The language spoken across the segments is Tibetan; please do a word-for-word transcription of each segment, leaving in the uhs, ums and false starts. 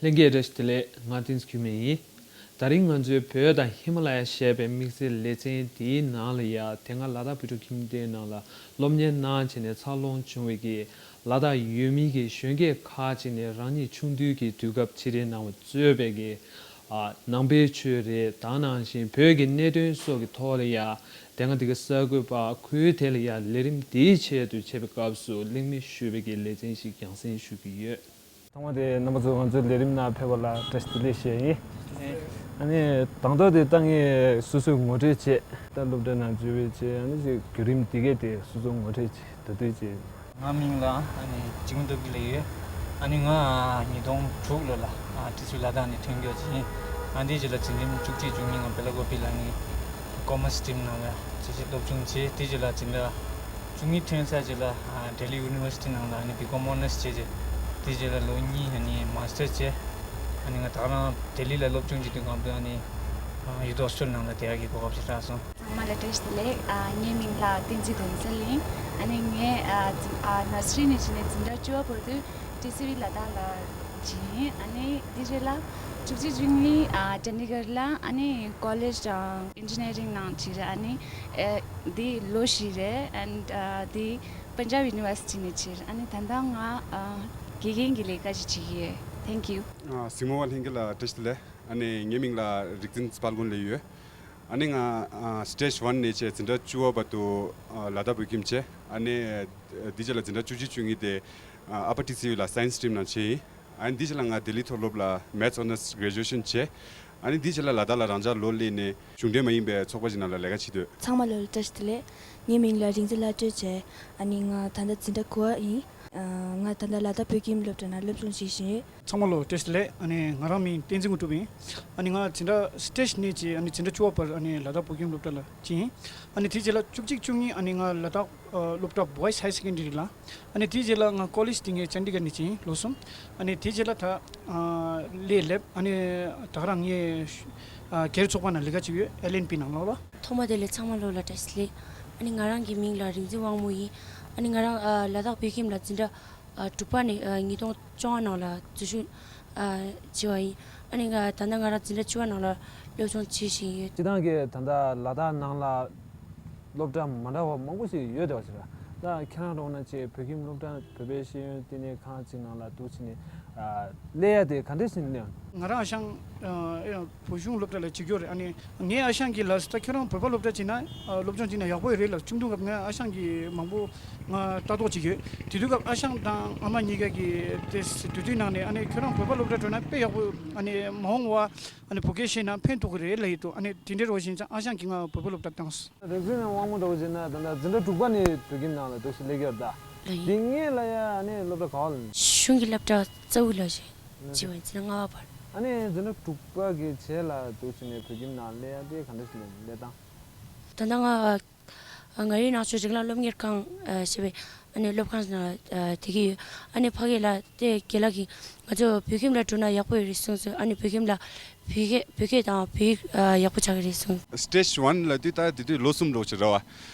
ལྷན་རྒྱས་བཀྲ་ཤིས་བདེ་ལེགས། ང་བསྟན་འཛིན་འགྱུར་མེད་ཡིན། ད་རིང་ང་ཚོའི་བོད་དང་ཧི་མ་ལ་ཡ་ཞེས་པའི་དམིགས་བསལ་ལེ་ཚན་འདིའི་ནང་ལ་ཡ་དེ་སྔ་ལ་དྭགས་བོད་ཕྲུག་ཁྱིམ་སྡེའི་ནང་ལ་སློབ་གཉེར་གནང་བྱས་ནས་འཚར་ལོངས་བྱུང་བའི་གི་ལ་དྭགས་ཡུལ་མི་གི་གཞོན་སྐྱེས་ཁག་ཅིག་ནས་རང་ཉིད་ཆུང་དུས་ཀྱི་དུས་སྐབས་ཕྱི་དྲིལ་གནང་བ་གཙོས་པའི་གི་ཨ་ནང་པའི་ཆོས་རེད། ད་ནང་བཞིན་བོད་ཀྱི་གནད་དོན་སོགས་ཀྱི་ཐོག་ལ་ཡ་དེ་སྔ་དེ་གི་གསར་འགོད་པ་ཁུལ་དེ་ལ་ཡ་ལས་རིམ་འདིའི་ཆེད་དུ་ཆས་པའི་སྐབས་སུ་གླེང་མོལ་ཞུས་པའི་གི་ལེ་ཚན་ཞིག་རྒྱང་སྲིང་ཞུ་གི་ཡོད། ཚང་མ་དེ་རྣམ་པ་ཚོ་ང་ཚོའི་ལས་རིམ་ནང་ཕེབས་པ་ལ་བཀྲ་ཤིས་བདེ་ལེགས་ཞུ་ཡ་ཡིན། ཨ་ནི་དང་ཐོག་དེ་ད་ངས་སོ་སོའི་ངོ་སྤྲོད་བྱས། ད་སློབ་གྲྭ་ནང་འཛུལ་བའི་ཆེད་ཨ་ནི་ཅིག་བརྒྱུད་རིམ་དེ་གས་དེ་སོ་སོའི་ངོ་སྤྲོད་བྱས། ད་དུས་ཅིག་ང་མིང་ལ་ཨ་ནི་འཇིགས་མེད་སྟོབས་རྒྱལ་ལབ་ཡོད། ཨ་ནི་ང་ཉིས་སྟོང་དྲུག་ལོ་ལ་ཨ་ཏི་སུའི་ལ་དྭགས་ནས་ཐོན་རྒྱུ་ཅིག་ཡིན། ཨ་འདིའི་རྗེས་ལ་འཛིན་རིམ་བཅུ་གཅིག་བཅུ་གཉིས་ང་སྦེ་ལ་ཀོ་པི་ལ་ནི་ཀོ་མར་སི་སི་ཊིམ་ནང་ལ་ཅིག་ཅིག་སློབ་སྦྱོང་བྱས། དེའི་རྗེས་ལ་འཛིན་གྲྭ་བཅུ་གཉིས་ཐོན་ཚར་རྗེས་ལ་ཨ་ལྡི་ལི་ཡུ་ནི་ཝར་སི་ཊི་ནང་ལ་ཨ་ནི་བི་ཀོམ་ཨོ་ནར་སི་བྱས་རྗེས་དེའི་རྗེས་ལ་ལོ་གཉིས་ཨ་ནི་མ་སི་ཊར་བྱས། ཨ་ནི་ང་ད་རང་ལྡི་ལི་ལ་སློབ་སྦྱོང་བྱེད་དུས་སྒང་དུ་ཨ་ནི་ཨ་ཡུ་ཐི་ཧོ་སི་ཊེལ་ནང་ལ་བསྡད་ཡག་གི་གོ་སྐབས་ཅིག་རག་སོང་། ཚང་མ་ལ་བཀྲ་ཤིས་བདེ་ལེགས། ཨ་ངའི་མིང་ལ་བསྟན་འཛིན་དོན་གསལ་ཡིན། ཨ་ནི་ངས་ཨ་ཨ་ནར་སི་རི་ནས་བྱས་ནས་འཛིན་གྲྭ་བཅུ་པ་བར་དུ་ཏི་སི་ཝི་ལ་དྭགས་ལ་བྱས་ཡིན། ཨ་ནི་དེའི་རྗེས་ལ་བཅུ་གཅིག་བཅུ་གཉིས་ཨ་ཅན་ཌི་གྷར་ལ་ཨ་ནི་ཀོ་ལེཇ་ཨིན་ཇི་ནི་ཡ་རིང་ནང་བྱས་རེད། ཨ་ནི་ཨ་འདི་ལོ་བཞི་རེད། ཨ་ནི་ཨ་འདི་པན་ཇབ་ཡུ་ནི་ཝར་སི་ཊི་ནས་བྱས་རེད། ཨ་ནི་ད་ལྟ་ང་ཨ་དགེ་རྒན་གྱི་ལས་ཀ་ཅིག་བྱེད་ཀྱི་ཡོད། Thank you། ཨ་གཟིགས་མོ་བ་ལྷན་རྒྱས་ལ་བཀྲ་ཤིས་བདེ་ལེགས། ཨ་ནི་ངའི་མིང་ལ་རིག་འཛིན་དཔལ་མགོན་ལབ་ཡོད། ཨ་ནི་ང་ཨ་སི་ཊེཇ་ཝན་ནས་བྱས་འཛིན་གྲྭ་བཅུ་པ་བར་དུ་ཨ་ལ་དྭགས་བོད་ཁྱིམ་བྱས། ཨ་ནི་འདི་རྗེས་ལ་འཛིན་གྲྭ་བཅུ་གཅིག་བཅུ་གཉིས་དེ་ཨ་ཨ་པར་ཏི་སི་ཝི་ལ་སའེན་སི་སི་ཊིམ་ནང་བྱས་ཡིན། ཨ་ནི་འདི་རྗེས་ལ་ང་ལྡི་ལི་མཐོ་སློབ་ལ་མེཐ་ཨོ་ནར་སི་གྷ་རེ་ཇུ་ཨེ་ཤན་བྱས། ཨ་ནི་འདི་རྗེས་ལ་ལ་དྭགས་ལ་རང་འཇགས་ལོ་སླེབས་ནས་གཞུང་འབྲེལ་མ་ཡིན་པའི་ཚོགས་པ་ཞིག་ནང་ལ་ལས་ཀ་བྱེད་འདོད། ཚང་མ་ལོ་ལ་བཀྲ་ཤིས་བདེ་ལེགས། ངའི་མིང་ལ་རིག་འཛིན་བླ་སྤྲུལ་བྱས། ཨ་ནི་ང་ད་ལྟ་འཛིན་གྲྭ་དགུ་པ་ཡིན། ང་ད་ལྟ་ལ་དྭགས་བོད་ཁྱིམ་སློབ་གྲྭ་ནང་སློབ་སྦྱོང་བྱེད་བཞིན་ཡོད། ཚང་མ་ལོ་བཀྲ་ཤིས་བདེ་ལེགས། ཨ་ནི་ང་རང་མིང་བསྟན་འཛིན་དངོས་གྲུབ་ཡིན། ཨ་ནི་ང་འཛིན་གྲྭ་སི་ཊེཇ་ནས་ཀྱི་ཨ་ནི་འཛིན་གྲྭ་བཅུ་པ་བར་ཨ་ནི་ལ་དྭགས་བོད་ཁྱིམ་སློབ་གྲྭ་ལ་ཕྱིན་ཡིན། ཨ་ནི་དེའི་རྗེས་ལ་བཅུ་གཅིག་བཅུ་གཉིས་ཨ་ནི་ང་ལ་དྭགས་ཨ་སློབ་གྲྭ་བོ་ཡི་སི་ཧའི་སེ་ཀན་ཌ་རི་ལ། ཨ་ནི་དེའི་རྗེས་ལ་ང་ཀོ་ལེཇ་དེ་ངས་ཅན་ཌི་གྷར་ནས་ཕྱིན་ཡིན་ལོ་གསུམ། ཨ་ནི་དེའི་རྗེས་ལ་ད་ཨ་ལས་སླེབས། ཨ་ནི་ད་ག་རང་ངས་ཨ་སྒེར་ཚོགས་པ་ནང་ལས་ཀ་བྱེད་ཀྱི་ཡོད། ཨེལ་ཨེན་པི་ནང་ལོགས་ལ། ཐོག་མ་དེ་ལ་ཚང་མ་ལོ་ལ་བཀྲ་ཤིས་བདེ་ལེགས། ཨ་ནི་ང་རང་གི་མིང་ལ་རིག་འཛིན་དབང་མོ་ཡིན། ཨ་ནི་ང་རང་ཨ་ལ་དྭགས་བོད་ཁྱིམ་ལ་འཛིན་གྲྭ་ཨ་དྲུག་པ་ནས་ཨ་ཉིས་སྟོང་བཅོ་ལྔ་ནང་ལ་འཛུལ་ཞུགས་ཨ་བྱས་པ་ཡིན། ཨ་ནི་ང་ད་ལྟ་ང་རང་འཛིན་གྲྭ་བཅུ་པ་ནང་ལ་སློབ་སྦྱོང་བྱེད་བཞིན་ཡོད། སྤྱིར་བཏང་གི་ད་ལྟ་ལ་དྭགས་ནང་ལ་སློབ་གྲྭ་མ་འདྲ་བ་མང་པོ་ཞིག་ཡོད་བསྡད་པ་ཞིག་རེད། ད་ཁྱེད་རང་འདྲ་བོ་ན་ཅིག་བོད་ཁྱིམ་སློབ་གྲྭ་བོད་པའི་ཤེས་ཡོན་བསྟི་གནས་ཁང་ཅིག་ནང་ལ་འདུག་བྱས་ནས་ཨ་སླེབས་ཡ་དེ་ག་འདྲ་ཞིག་སླེབས། ང་རང་ཨ་ཞང་ཨ་བོད་གཞུང་སློབ་གྲྭ་ལ་བྱེད་རྒྱུ་རེད། ཨ་ནི་ངའི་ཨ་ཞང་གིས་ལབ་སོང་། ད་ཁྱོད་རང་བོད་པ་སློབ་གྲྭ་བྱས་ན་ཨ་སློབ་སྦྱོང་བྱས་ན་ཡག་པོ་རེད་ལབ། ཆུང་དུས་སྐབས་ང་ཨ་ཞང་གིས་མང་པོ་ང་ལྟ་རྟོག་བྱེད་ཀྱི་ཡོད། དེ་དུས་སྐབས་ཨ་ཞང་དང་ཨ་མ་གཉིས་ཀ་གིས་དེ་དུས་དུས་ནང་ནས་ཨ་ནི་ཁྱོད་རང་བོད་པ་སློབ་གྲྭ་འགྲོ་ན་དཔེ་ཡག་པོ། ཨ་ནི་མ་འོངས་པ་ཨ་ནི་བོད་སྐད་ཤེས་ན་ཕན་ཐོགས་ཀྱི་རེད་ལབ་ཡོད་དོ། ཨ་ནི་དེ་འདྲའི་རོ་བཞིན་ཙང་ཨ་ཞང་གིས་ང་བོད་པ་སློབ་གྲྭ་བཏང་སོང་། རིག་འཛིན་དབང་མོ་འདྲ་བོ་བྱས་ན་ད་ལྟ་འཛིན་གྲྭ་དྲུག་པ་ནས་བོད་ཁྱིམ་ནང་ལ་འདུག་སེ་སླེབས་ཡོད་ད། ལགས་ཡིན། དེ་སྔོན་ལ་ཡ་ཨ་ནི་སློབ་གྲྭ་ག་པར་ལ། གཞུང་གི་སློབ་གྲྭ་རྩ་བོ་ལ་བྱས། བྱས་པ་ཡིན་ཙང་ལྔ་པ་བར། ཨ་ནི་འཛིན་གྲྭ་དྲུག་པ་གི་རྗེས་ལ་འདུག་བྱས་ནས་བོད་ཁྱིམ་ནང་སླེབས་ཡ་དེ་ག་འདྲ་ཞིག་སླེབས་སྟངས། ད་ལྟ་ང་ཨ་མངའ་རིས་ནག་ཆུ་རིགས་ལམ་སློབ་གཉེར་ཁང་ཨ་ཞེས་པའི་ཨ་ནི་སློབ་ཁང་ནང་ཨ་བསྡད་ཀྱི་ཡོད། ཨ་ནི་ཕ་གི་ལ་དེ་རྒན་ལགས་ཀྱིས་ང་ཚོ་བོད་ཁྱིམ་ལ་འགྲོ་ན་ཡག་པོ་ཡོད་རེད་གསུངས་སོང་། ཨ་ནི་བོད་ཁྱིམ་ལ་བོད་སྐད་བོད་སྐད་དང་བོད་ཡིག་ཨ་ཡག་པོ་ཆགས་ཀྱི་རེད་གསུངས། སི་ཊེཇ་ཝན་ལབ་དུས་ད་དེ་དུས་ལོ་གསུམ་འགྲོ་གི་རེད་བ།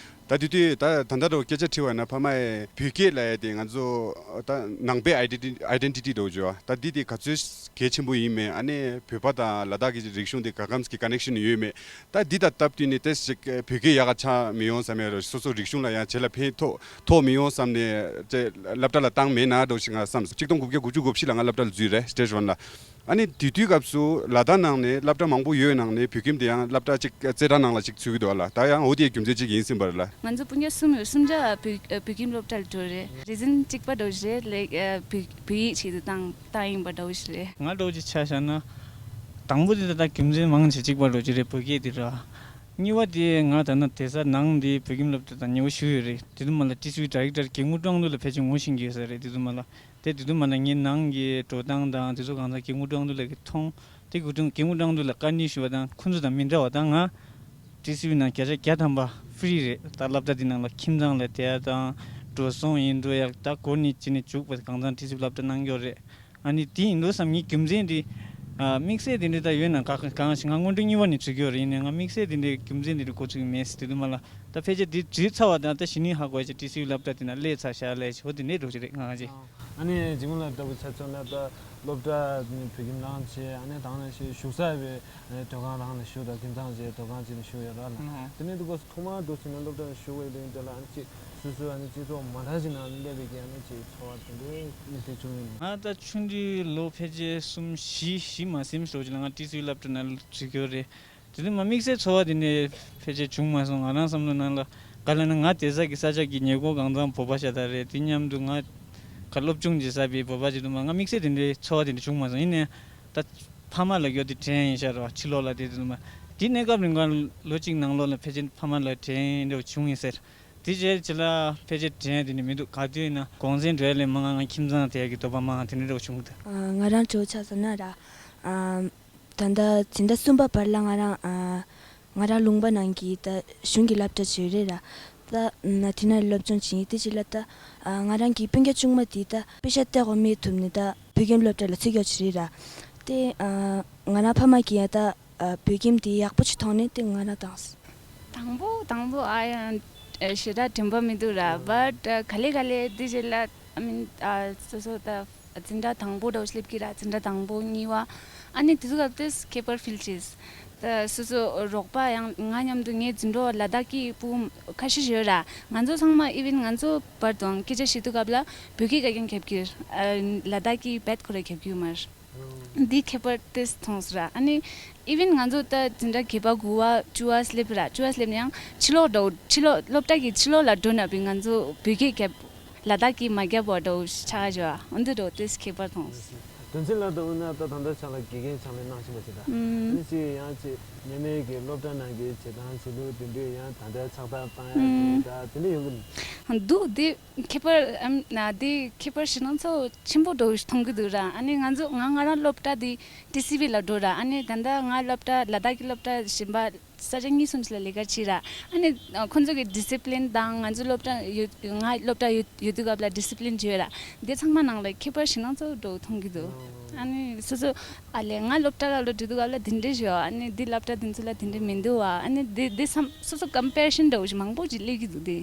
ད་དེ་དུས་ད་ད་ལྟ་འདྲ་བོ་སྐད་ཆ་དྲིས་པ་ཡིན་ན་ཕ་མས་བོད་སྐད་ལབ་ཡ་དེ་ང་ཚོ་ད་ནང་པའི་ཨའི་ཌེན་ཊི་ཊི་འདྲ་བོ་བརྗོད་བ། ད་འདི་དེ་ག་ཚོད་གལ་ཆེན་པོ་ཡིན་མེད། ཨ་ནི་བོད་པ་དང་ལ་དྭགས་ཀྱི་རིག་གཞུང་དེ་ག་གམ་གྱི་ཀ་ནེག་ཤན་ཡོད་མེད། ད་འདི་དང་སྟབས་བསྟུན་ནས་ཏོག་ཙམ་ཅིག་བོད་སྐད་ཡག་ག་ཆགས་མི་ཡོང་བསམ་ཡ་རེད། སོ་སོ་རིག་གཞུང་ལ་ཡང་བྱེད་ལ་ཕན་ཐོགས་ཐོགས་མི་ཡོང་བསམ་ནས་ཅིག་སློབ་གྲྭ་ལ་བཏང་མེད་ན་འགྲོ་ཞིག་ང་བསམ། ཆིག་སྟོང་དགུ་བརྒྱ་དགུ་བཅུ་གོ་བཞི་ལ་ང་སློབ་གྲྭ་ལ་འཛུལ་རེད། སི་ཊེཇ་ཝན་ལ། ཨ་ནི་དེ་དུས་སྐབས་སུ་ལ་དྭགས་ནང་ནས་སློབ་གྲྭ་མང་པོ་ཡོད་ནང་ནས་བོད་ཁྱིམ་དེ་ཡང་སློབ་གྲྭ་གཅིག་རྩེ་གྲ་ནང་ལ་གཅིག་ཚུད་ཀྱི་འདུག་ཨ་ལ། ད་ཡང་འོ་དེའི་རྒྱུ་མཚན་གཅིག་ཡིན་སྲིད་པ་རེད་ལ། ང་ཚོ་སྤུན་ཀྱག་གསུམ་ཡོད། གསུམ་ཆ་བོད་བོད་ཁྱིམ་སློབ་གྲྭ་ལ་འགྲོ་རེད། རེ་ཛིན་གཅིག་པ་འདྲ་བོ་ཞིག་རེད། ལེགས་བོད་བོད་ཡིག་ཆེད་དུ་བཏང་བཏང་ཡིན་པ་འདྲ་བོ་ཞིག་རེད། ང་འདྲ་བོ་ཅིག་ཆ་བཞག་ན། དང་པོ་དེ་ད་ལྟ་རྒྱུ་མཚན་མང་ཆེ་གཅིག་པ་འདྲ་བོ་ཅིག་རེད། བོད་སྐད་དེ་ར། གཉིས་པ་དེ་ང་ད་ནི་དེང་སང་ནང་དེ་བོད་ཁྱིམ་སློབ་གྲྭ་དང་ཉེ་བོ་ཞུ་ཡོད་རེད། དེ་དུས་མ་ལ་ཏི་སུའི་ཌའི་རེག་ཊར་སྐྱེ་དངོས་ཀྲང་ཏུ་ལ་ཕལ་ཆེར་ངོ་ཤེས་ཀྱི་ཡོད་ས་རེད། དེ་དུས་མ་ལ། དེ་དེ་དུས་མ་ལ་ངའི་ནང་གི་འགྲོ་སྟངས་དང་དེ་ཚོ་གང་ཟག་སྐྱེ་དངོས་ཀྲང་ཏུ་ལ་གི་མཐོང་། དེ་གི་ཀྲུང་སྐྱེ་དངོས་ཀྲང་ཏུ་ལ་བཀའ་འདྲི་ཞུ་བ་དང་ཁོང་ཚོ་དང་མི་འདྲ་བ་དང་། ང་ཏི་སུའི་ནང་བརྒྱ་ཆ་བརྒྱ་ཐམ་པ་ཧྥི་རི་རེད། ད་སློབ་གྲྭ་དེ་ནང་ལ་ཁྱིམ་ཚང་ལ་བསྡད་ཡ་དང་། འགྲོ་སོང་ཡིན་འགྲོ་ཡག་ད་གོ་ནི་ཅི་ནི་བཅུག་པ་གང་ཚང་ཏི་སུའི་སློབ་གྲྭ་གནང་རྒྱུ་རེད། ཨ་ནི་དེ་ཡིན་འདུག་བསམ། ངའི་རྒྱུ་མཚན་དེ། ཨ་དམིགས་བསལ་དེ་འདྲ་ད་ཡོད་ན་ག་གང་ཞིག་ང་སྔོན་འགྲོ་གཉིས་པ་ནས་འཛུལ་རྒྱུ་རེད། ཡིན་ནའི་ང་དམིགས་བསལ་དེ་འདྲའི་རྒྱུ་མཚན་དེ་འདྲ་གོ་ཚུགས་ཀྱི་མེད། དེ་དུས་མ་ལ། ད་ཕལ་ཆེར་འདི་བྲིས་ཚར་བ་དང་ད་གཞི་ནས་ཧ་གོ་ཡ་ཅིག་ཊི་སི་ཡུ་སློབ་གྲྭ་དེ་ན་སླེབས་ཚར་ཤག་ལས་ཧོ་དེ་ནས་འགྲོ་གི་རེད་ང་ཅིག་ཨ་ནི་འཇིགས་མེད་ལགས་ལྟ་བུ་ཆ་མཚོན་ན་ད་སློབ་གྲྭ་ནས་བོད་ཁྱིམ་ནང་བྱས། ཨ་ནི་ད་ནང་བཞིན་བཞུགས་ས་བའི་སྡོད་ཁང་རང་ནས་བཞུགས། ད་ཁྱིམ་ཚང་བྱས་སྡོད་ཁང་ཅིག་ནས་བཞུགས་ཡོད་ར་ལ། དེ་ནས་འདུག་ག་ཐོག་མར་འགྲོ་ཕྱིན་ན་སློབ་གྲྭ་ནས་བཞུགས་པའི་དུས་དེ་ལ་ཨ་ནི་ཅིག་སོ་སོའི་ཨ་ནི་སྤྱི་ཚོགས་མ་འདྲ་ཞིག་ནང་སླེབས་པའི་གི་ཨ་ནི་ཅིག་ཚོར་བ་དེ་འདྲའི་དམིགས་བསལ་བྱུང་ཡོད་མེད། ང་ད་ཆུང་དུས་ལོ་ཕལ་ཆེར་གསུམ་བཞི་བཞི་མ་ཟིན་ཞོག་ཅིག་ལ་ང་ཊི་སི་ཡུ་སློབ་གྲྭ་ནང་འཛུལ་གྱི་ཡོད་རེད། དེ་དུས་མ་དམིགས་བསལ་ཚོར་བ་དེ་འདྲའི་ཕལ་ཆེར་བྱུང་མ་སོང་། ང་རང་བསམ་བློ་ནང་ལ་ག་ལ་ན་ང་བསྡད་ས་གི་ས་ཆ་གི་ཉེ་འཁོར་གང་ཚང་བོད་པ་ཤ་སྟག་རེད། དེ་མཉམ་དུ་ང་ག་སློབ་སྦྱོང་བྱེད་ས་པའི་བོད་པ་ཅིག་འདུག་མ། ང་དམིགས་བསལ་དེ་འདྲའི་ཚོར་བ་དེ་འདྲ་བྱུང་མ་སོང་། ཡིན་ནའི་ད་ཕ་མ་ལ་ཡོད་དེ་དྲན་ཡིན་ཤག་རོ། ཕྱི་ལོགས་ལ་བསྡད་དུས་མ་དེ་གནས་སྐབས་རིང་ག་ལོ་གཅིག་ནང་ལོགས་ལ་ཕལ་ཆེར་ཕ་མ་ལ་དྲན་འདྲ་བྱུང་ཡིན་ཟེར། དེ་རྗེས་ཅི་ལ་ཕལ་ཆེར་དྲན་དེ་ནི་མི་འདུག་ག་དུས་ཡིན་ན་གུང་སེང་འགྲོ་ཡ་ལས་མང་ང་ང་ཁྱིམ་ཚང་དེ་ཡ་གི་དོ་པ་མང་ང་དེ་འདྲ་འདྲ་བྱུང་གི་འདུག་ང་རང་ཇོ་ཆགས་སོང་ན་ར། ད་ལྟ་འཛིན་གྲྭ་གསུམ་པ་བར་ལ་ང་རང་ང་རང་ལུང་པ་ནང་གི་ད་གཞུང་གི་སློབ་གྲྭ་ཅིག་རེད་ར། ད་དེ་ན་སློབ་སྦྱོང་བྱེད་ཡིན། དེ་ཅི་ལ་ད་ང་རང་གི་སྤུན་ཀྱག་ཆུང་མ་དེ་ད་པེ་ཤ་སྟེར་དགོས་མེད་ཐུབ་ནས་ད་བོད་ཁྱིམ་སློབ་གྲྭ་ལ་ཚུད་ཀྱོག་ཅིག་རེད་ར། དེ་ང་རང་ཕ་མ་གིས་ཡ་ད་བོད་ཁྱིམ་དེ་ཡག་པོ་ཅིག་མཐོང་ནས་དེ་ང་རང་བཏང་སོང་། དང་པོ་དང་པོ་ཨ་ཡང་ཞེ་དྲག་དྲན་པ་མི་འདུག་ར། བཊ་ག་ལེ་ག་ལེ་དེ་རྗེས་ལ་ཨ་མིན་སོ་སོ་ད་འཛིན་གྲྭ་དང་པོ་འདྲ་བོ་སླེབས་ཀྱི་ར། འཛིན་གྲྭ་དང་པོ་གཉིས་པ་ཨ་ནི་དེ་ཚོ་སྐབས་དེ་ཁྱད་པར་ཕིལ་བྱས། ད་སོ་སོ་རོགས་པ་ཡང་ང་མཉམ་དུ་ངའི་འཛིན་གྲོགས་ལ་དྭགས་ཀྱི་ཕྲུ་གུ་ཁ་ཤས་ཤིག་ཡོད་ར། ང་ཚོ་ཚང་མ་ཨི་ཝན་ང་ཚོ་བར་དུའང་སྐད་ཆ་བཤད་དུས་སྐབས་ལ་བོད་སྐད་ག་རྐྱང་རྒྱབ་ཀྱི་ར། ལ་དྭགས་ཀྱི་བཊ་ཁོ་ར་རྒྱབ་ཀྱི་ཡོད་མ་རེད། འདི་ཁྱད་པར་དེ་མཐོང་སོང་ར། ཨ་ནི་ཨི་ཝན་ང་ཚོ་ད་འཛིན་གྲྭ་བརྒྱད་པ་དགུ་པ་བཅུ་པ་སླེབས་ར། བཅུ་པ་སླེབས་ན་ཡང་ཕྱི་ལོགས་འགྲོ་ཕྱི་ལོགས་སློབ་གྲྭ་གི་ཕྱི་ལོགས་ལ་འགྲོ་ན་བི་ང་ཚོ་བོད་སྐད་རྒྱབ། ལ་དྭགས་ཀྱི་མ་རྒྱབ་པ་འདྲ་བོ་ཆགས་བཞག་འོན་ཏེ་འགྲོ་དེ་ཁྱད་པར་མཐོང་སོང་། དོན་ཚན་ལ་ལྟ་བུ་ན་ད་ད་ལྟ་ཆ་ལ་དགེ་རྒན་ཕྱག་ལས་གནང་བཞིན་པ་ཞིག་དང་། ཨ་ནི་ཅིག་ཡང་ཅིག་སྔོན་མའི་གི་སློབ་གྲྭ་ནང་གི་བྱེད་སྟངས་བྱེད་ལུགས་དེ་འདྲས་ཡང་ད་ལྟའི་ཕྱག་བསྟར་བཏང་ཡ་ཅིག་ད་དེ་འདྲས་ཡོང་གི་འདུག་དེ་ཁྱད་པར་ཨམ་ན་དེ་ཁྱད་པར་ཞེད་སྣང་ཚོ་ཆེན་པོ་འདྲ་བོ་ཞིག་མཐོང་གི་འདུག་ར། ཨ་ནི་ང་ཚོ་ང་ང་རང་སློབ་གྲྭ་དེ་ཊི་སི་ཝི་ལ་འགྲོ་ར། ཨ་ནི་ད་ལྟ་ང་སློབ་གྲྭ་ལ་དྭགས་ཀྱི་སློབ་གྲྭ་གཞན་པ་ས་ཆ་གཉིས་གསུམ་ཞིག་ལ་ལས་ཀ་བྱེད་ར། ཨ་ནི་ཁོང་ཚོ་གི་ཌི་སི་པི་ལིན་དང་ང་ཚོ་སློབ་གྲྭ་ཡོད་ང་སློབ་གྲྭ་ཡོད་ཡོད་དུས་སྐབས་ལ་ཌི་སི་པི་ལིན་བྱོས་ར། དེ་ཚང་མ་ནང་ལ་ཁྱད་པར་ཞེད་སྣང་ཚོ་འདྲ་བོ་མཐོང་གི་འདུག་ཨ་ནི་སོ་སོ་ཨ་ལས་ང་སློབ་གྲྭ་ལ་ལོ་འགྲོ་དུས་སྐབས་ལ་དེ་འདྲས་བྱོས། ཨ་ནི་འདི་སློབ་གྲྭ་དེ་ཚོ་ལ་དེ་འདྲས་མི་འདུག་བ། ཨ་ནི་དེ་དེ་བསམ་སོ་སོ་ཀམ་པེ་རི་ཤན་འདྲ་བོ་ཞིག་མང་པོ་ཅིག་སླེབས་ཀྱི་འདུག་དེ།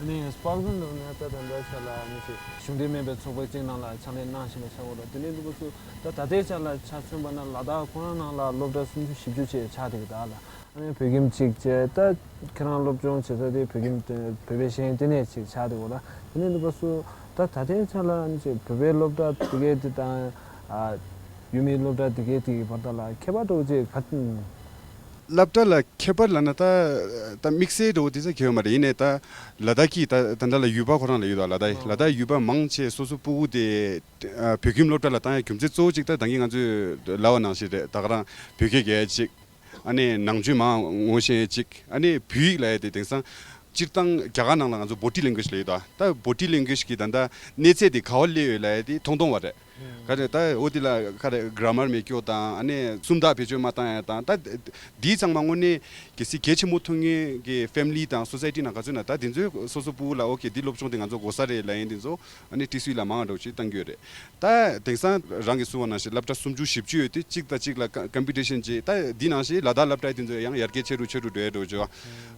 ཨ་ནི་སྤགས་ཟུང་དུ་ནས་ད་ད་ལྟའི་ཆ་ལ་ཨ་ནི་ཅིག་གཞུང་འབྲེལ་མིན་པའི་ཚོགས་པ་གཅིག་ནང་ལ་ཕྱག་ལས་གནང་བཞིན་པ་ཆགས་ཡོད་རེད། དེ་ནས་འདུག་པ་སུ་ད་ད་ལྟའི་ཆ་ལ་ཆ་མཚོན་པ་ན་ལ་དྭགས་ཁོ་རང་ནང་ལ་སློབ་གྲྭ་སུམ་ཅུ་བཞི་བཅུ་ཅིག་ཆགས་བསྡད་ཀྱི་འདུག་ཨ་ལ། ཨ་ནི་བོད་ཁྱིམ་གཅིག་བྱས་ད་ཁྱེད་རང་སློབ་སྦྱོང་བྱེད་ས་དེ་བོད་ཁྱིམ་དེ་བོད་པའི་ཤེས་ཡོན་ལྟེ་གནས་ཅིག་ཆགས་བསྡད་ཡོད་རེད། དེ་ནས་འདུག་པ་སུ་ད་ད་ལྟའི་ཆ་ལ་ཨ་ནི་ཅིག་བོད་པའི་སློབ་གྲྭ་དེ་གའི་དེ་དང་ཨ་ཡུལ་མིའི་སློབ་གྲྭ་དེ་གའི་དེ་གི་བར་དག་ལ་ཁྱད་པར་འདྲ་བོ་ཅིག་ག་སློབ་གྲྭ་ལ་ཁྱད་པར་ལབ་ན་ད་ད་དམིགས་བསལ་འདྲ་བོ་དེ་ཚོ་གང་ཡང་མ་རེད། ཡིན་ནའི་ད་ལ་དྭགས་ཀྱི་ད་ད་ལྟ་ལ་ཡུལ་པ་ཁོ་རང་ལ་ཡོད་དོ། ལ་དྭགས་ལ་དྭགས་ཡུལ་པ་མང་ཆེ་སོ་སོ་སྤུ་གུ་དེ་ཨ་བོད་ཁྱིམ་སློབ་གྲྭ་ལ་བཏང་ཡ་རྒྱུ་མཚན་གཙོ་བོ་གཅིག་ད་ད་གིན་ང་ཚོས་ལབ་པ་ནང་བཞིན་རེད། ད་ག་རང་བོད་སྐད་རྒྱག་ཡ་གཅིག་ཨ་ནི་ནང་ཆོས་མང་ངོ་ཤེས་ཡ་གཅིག་ཨ་ནི་བོད་ཡིག་ལབ་ཡ་དེ་དེང་སང་སྤྱིར་བཏང་རྒྱ་གར་ནང་ལ་ང་ཚོ་body language ལབ་ཡོད་དོ། ད་body language གི་ད་ལྟ་གནས་ཚད་དེ་ག་པར་སླེབས་ཡོད་ལབ་ཡ་དེ་མཐོང་མཐོང་བ་རེད། ག་རེ་ད་འོ་དེ་ལ་ག་རེ་གྷ་ར་མར་མེད་སྐྱོ་དང་ཨ་ནི་སུམ་རྟགས་བེད་སྤྱོད་མ་བཏང་ཡ་དང་ད་འདི་ཚང་མ་དངོས་གནས་གལ་སྲིད་གལ་ཆེན་པོ་མཐོང་མཁན་གྱི་family དང་society ནང་ག་ཚོད་ན་ད་དེ་ཚོས་སོ་སོ་སྤུ་གུ་ལ་ཨོ་ཀེ་འདི་སློབ་སྦྱོང་དེ་ང་ཚོ་དགོས་ས་རེད་ལབ་ཡིན་དེ་ཚོ་ཨ་ནི་ཊི་སི་ཝི་ལ་མང་བ་འདྲ་བོ་ཅིག་བཏང་གི་ཡོད་རེད། ད་དེང་སང་རང་གིས་གསུངས་པ་ནང་བཞིན་སློབ་གྲྭ་སུམ་ཅུ་བཞི་བཅུ་ཡོད་དུས་གཅིག་དང་གཅིག་ལ་ཀ་competition ཅིག་ད་འདི་ནང་བཞིན་ལ་དྭགས་སློབ་གྲྭ་དེ་ཚོ་ཡང་ཡར་རྒྱས་ཆེ་རུ་ཆེ་རུ་འགྲོ་ཡ་འདྲ་བོ་ཅིག་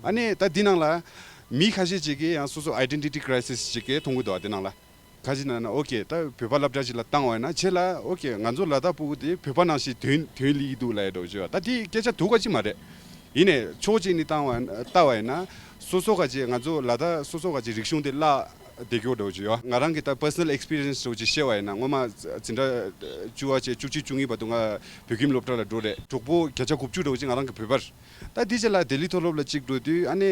ཨ་ནི་ད་འདི་ནང་ལ་མི་ཁ་ཤས་ཅིག་གིས་ཡང་སོ་སོ་identity crisis ཅིག་གི་མཐོང་གི་འདུག་ཨ་དེ་ནང་ལ། ག་ཅི་ན་ན་ཨོ་ཀེ་ད་བོད་པ་སློབ་གྲྭ་ཞིག་ལ་བཏང་བ་ཡིན་ན་ཆེ་ལ་ཨོ་ཀེ་ང་ཚོ་ལ་དྭགས་སྤུ་གུ་དེ་བོད་པ་ནང་བཞིན་དོན་དོན་ལི་འདུག་ལབ་ཡ་འདྲ་བོ་བརྗོད་ད་དེ་སྐད་ཆ་སྡུག་ག་ཅིག་མ་རེད། ཡིན་ནའི་ཕྱོགས་གཅིག་ནས་བཏང་བ་ལྟ་བ་ཡིན་ན་སོ་སོ་ག་ཅིག་ང་ཚོ་ལ་དྭགས་སོ་སོ་ག་ཅིག་རིག་གཞུང་དེ་བརླག་བསྡད་ཀྱོག་འདྲ་བོ་བརྗོད་ང་རང་གི་ད་personal experience འདྲ་བོ་ཅིག་བཤད་བ་ཡིན་ན་སྔོན་མ་འཛིན་གྲྭ་བཅུ་པ་བྱས་བཅུ་གཅིག་བཅུ་གཉིས་བར་དུ་ང་བོད་ཁྱིམ་སློབ་གྲྭ་ལ་འགྲོ་རེད། གྲོགས་པོ་བརྒྱ་ཆ་དགུ་བཅུ་འདྲ་བོ་ཅིག་ང་རང་གི་བོད་པ་རེད། ད་དེ་རྗེས་ལ་ལྡི་ལི་མཐོ་སློབ་ལ་གཅིག་འགྲོ་དུས་ཨ་ནི་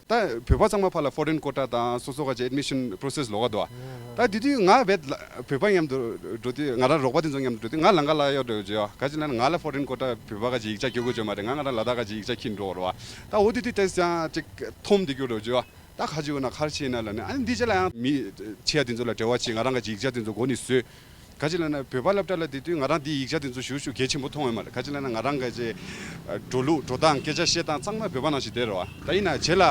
ད་བོད་པ་ཚང་མ་ཕར་ལ་foreign quota དང་སོ་སོ་ག་ཅིག་admission process ལོགས་ཀ་འདུག་ད་དེ་དུས་ང་བོད་ལ་བོད་པ་མཉམ་དུ་འགྲོ་དུས་ང་རང་རོགས་པ་དེ་ཚོ་མཉམ་དུ་འགྲོ་དུས་ང་ལམ་ཁ་ལ་གཡོག་འགྲོ་བྱས་ག་ཅི་ལབ་ན་ང་ལ་foreign quota བོད་པ་ག་ཅིག་ཡིག་ཆ་སྐྱོར་དགོས་བྱས་མ་རེད། ང་ང་རང་ལ་དྭགས་ག་ཅིག་ཡིག་ཆ་འཁྱེར་འགྲོ་རོགས་ད་འོ་དེ་དུས་དེ་ཡང་ཅིག་འཐོམ་བསྡད་རྒྱུ་འགྲོ་བྱས་ད་ག་ཅི་འོ་ན་ག་རེ་བྱས་ན་ལབ་ནས་ཨ་ནི་འདི་རྗེས་ལ་ཡང་མི་ཆེ་ཡ་དེ་ཚོ་ལ་འབྲེལ་བ་བྱས་ང་རང་ག་ཅིག་ཡིག་ཆ་དེ་ཚོ་མགོ་ནས་བཟོས། ག་ཅི་ལབ་ན་བོད་པ་སློབ་གྲྭ་ལ་བསྡད་དུས་ང་རང་འདི་ཡིག་ཆ་དེ་ཚོ་ཞུ་ཞུ་གལ་ཆེན་པོ་མཐོང་ཡོད་མ་རེད། ག་ཅི་ལབ་ན་ང་རང་ག་ཅིག་འགྲོ་ལུགས་འགྲོ་སྟངས་སྐད་ཆ་བཤད་སྟངས་ཚང་མ་བོད་པ་ནང་བཞིན་བསྡད་རེད་བ། ད་ཡིན་ན་རྗེས་ལ་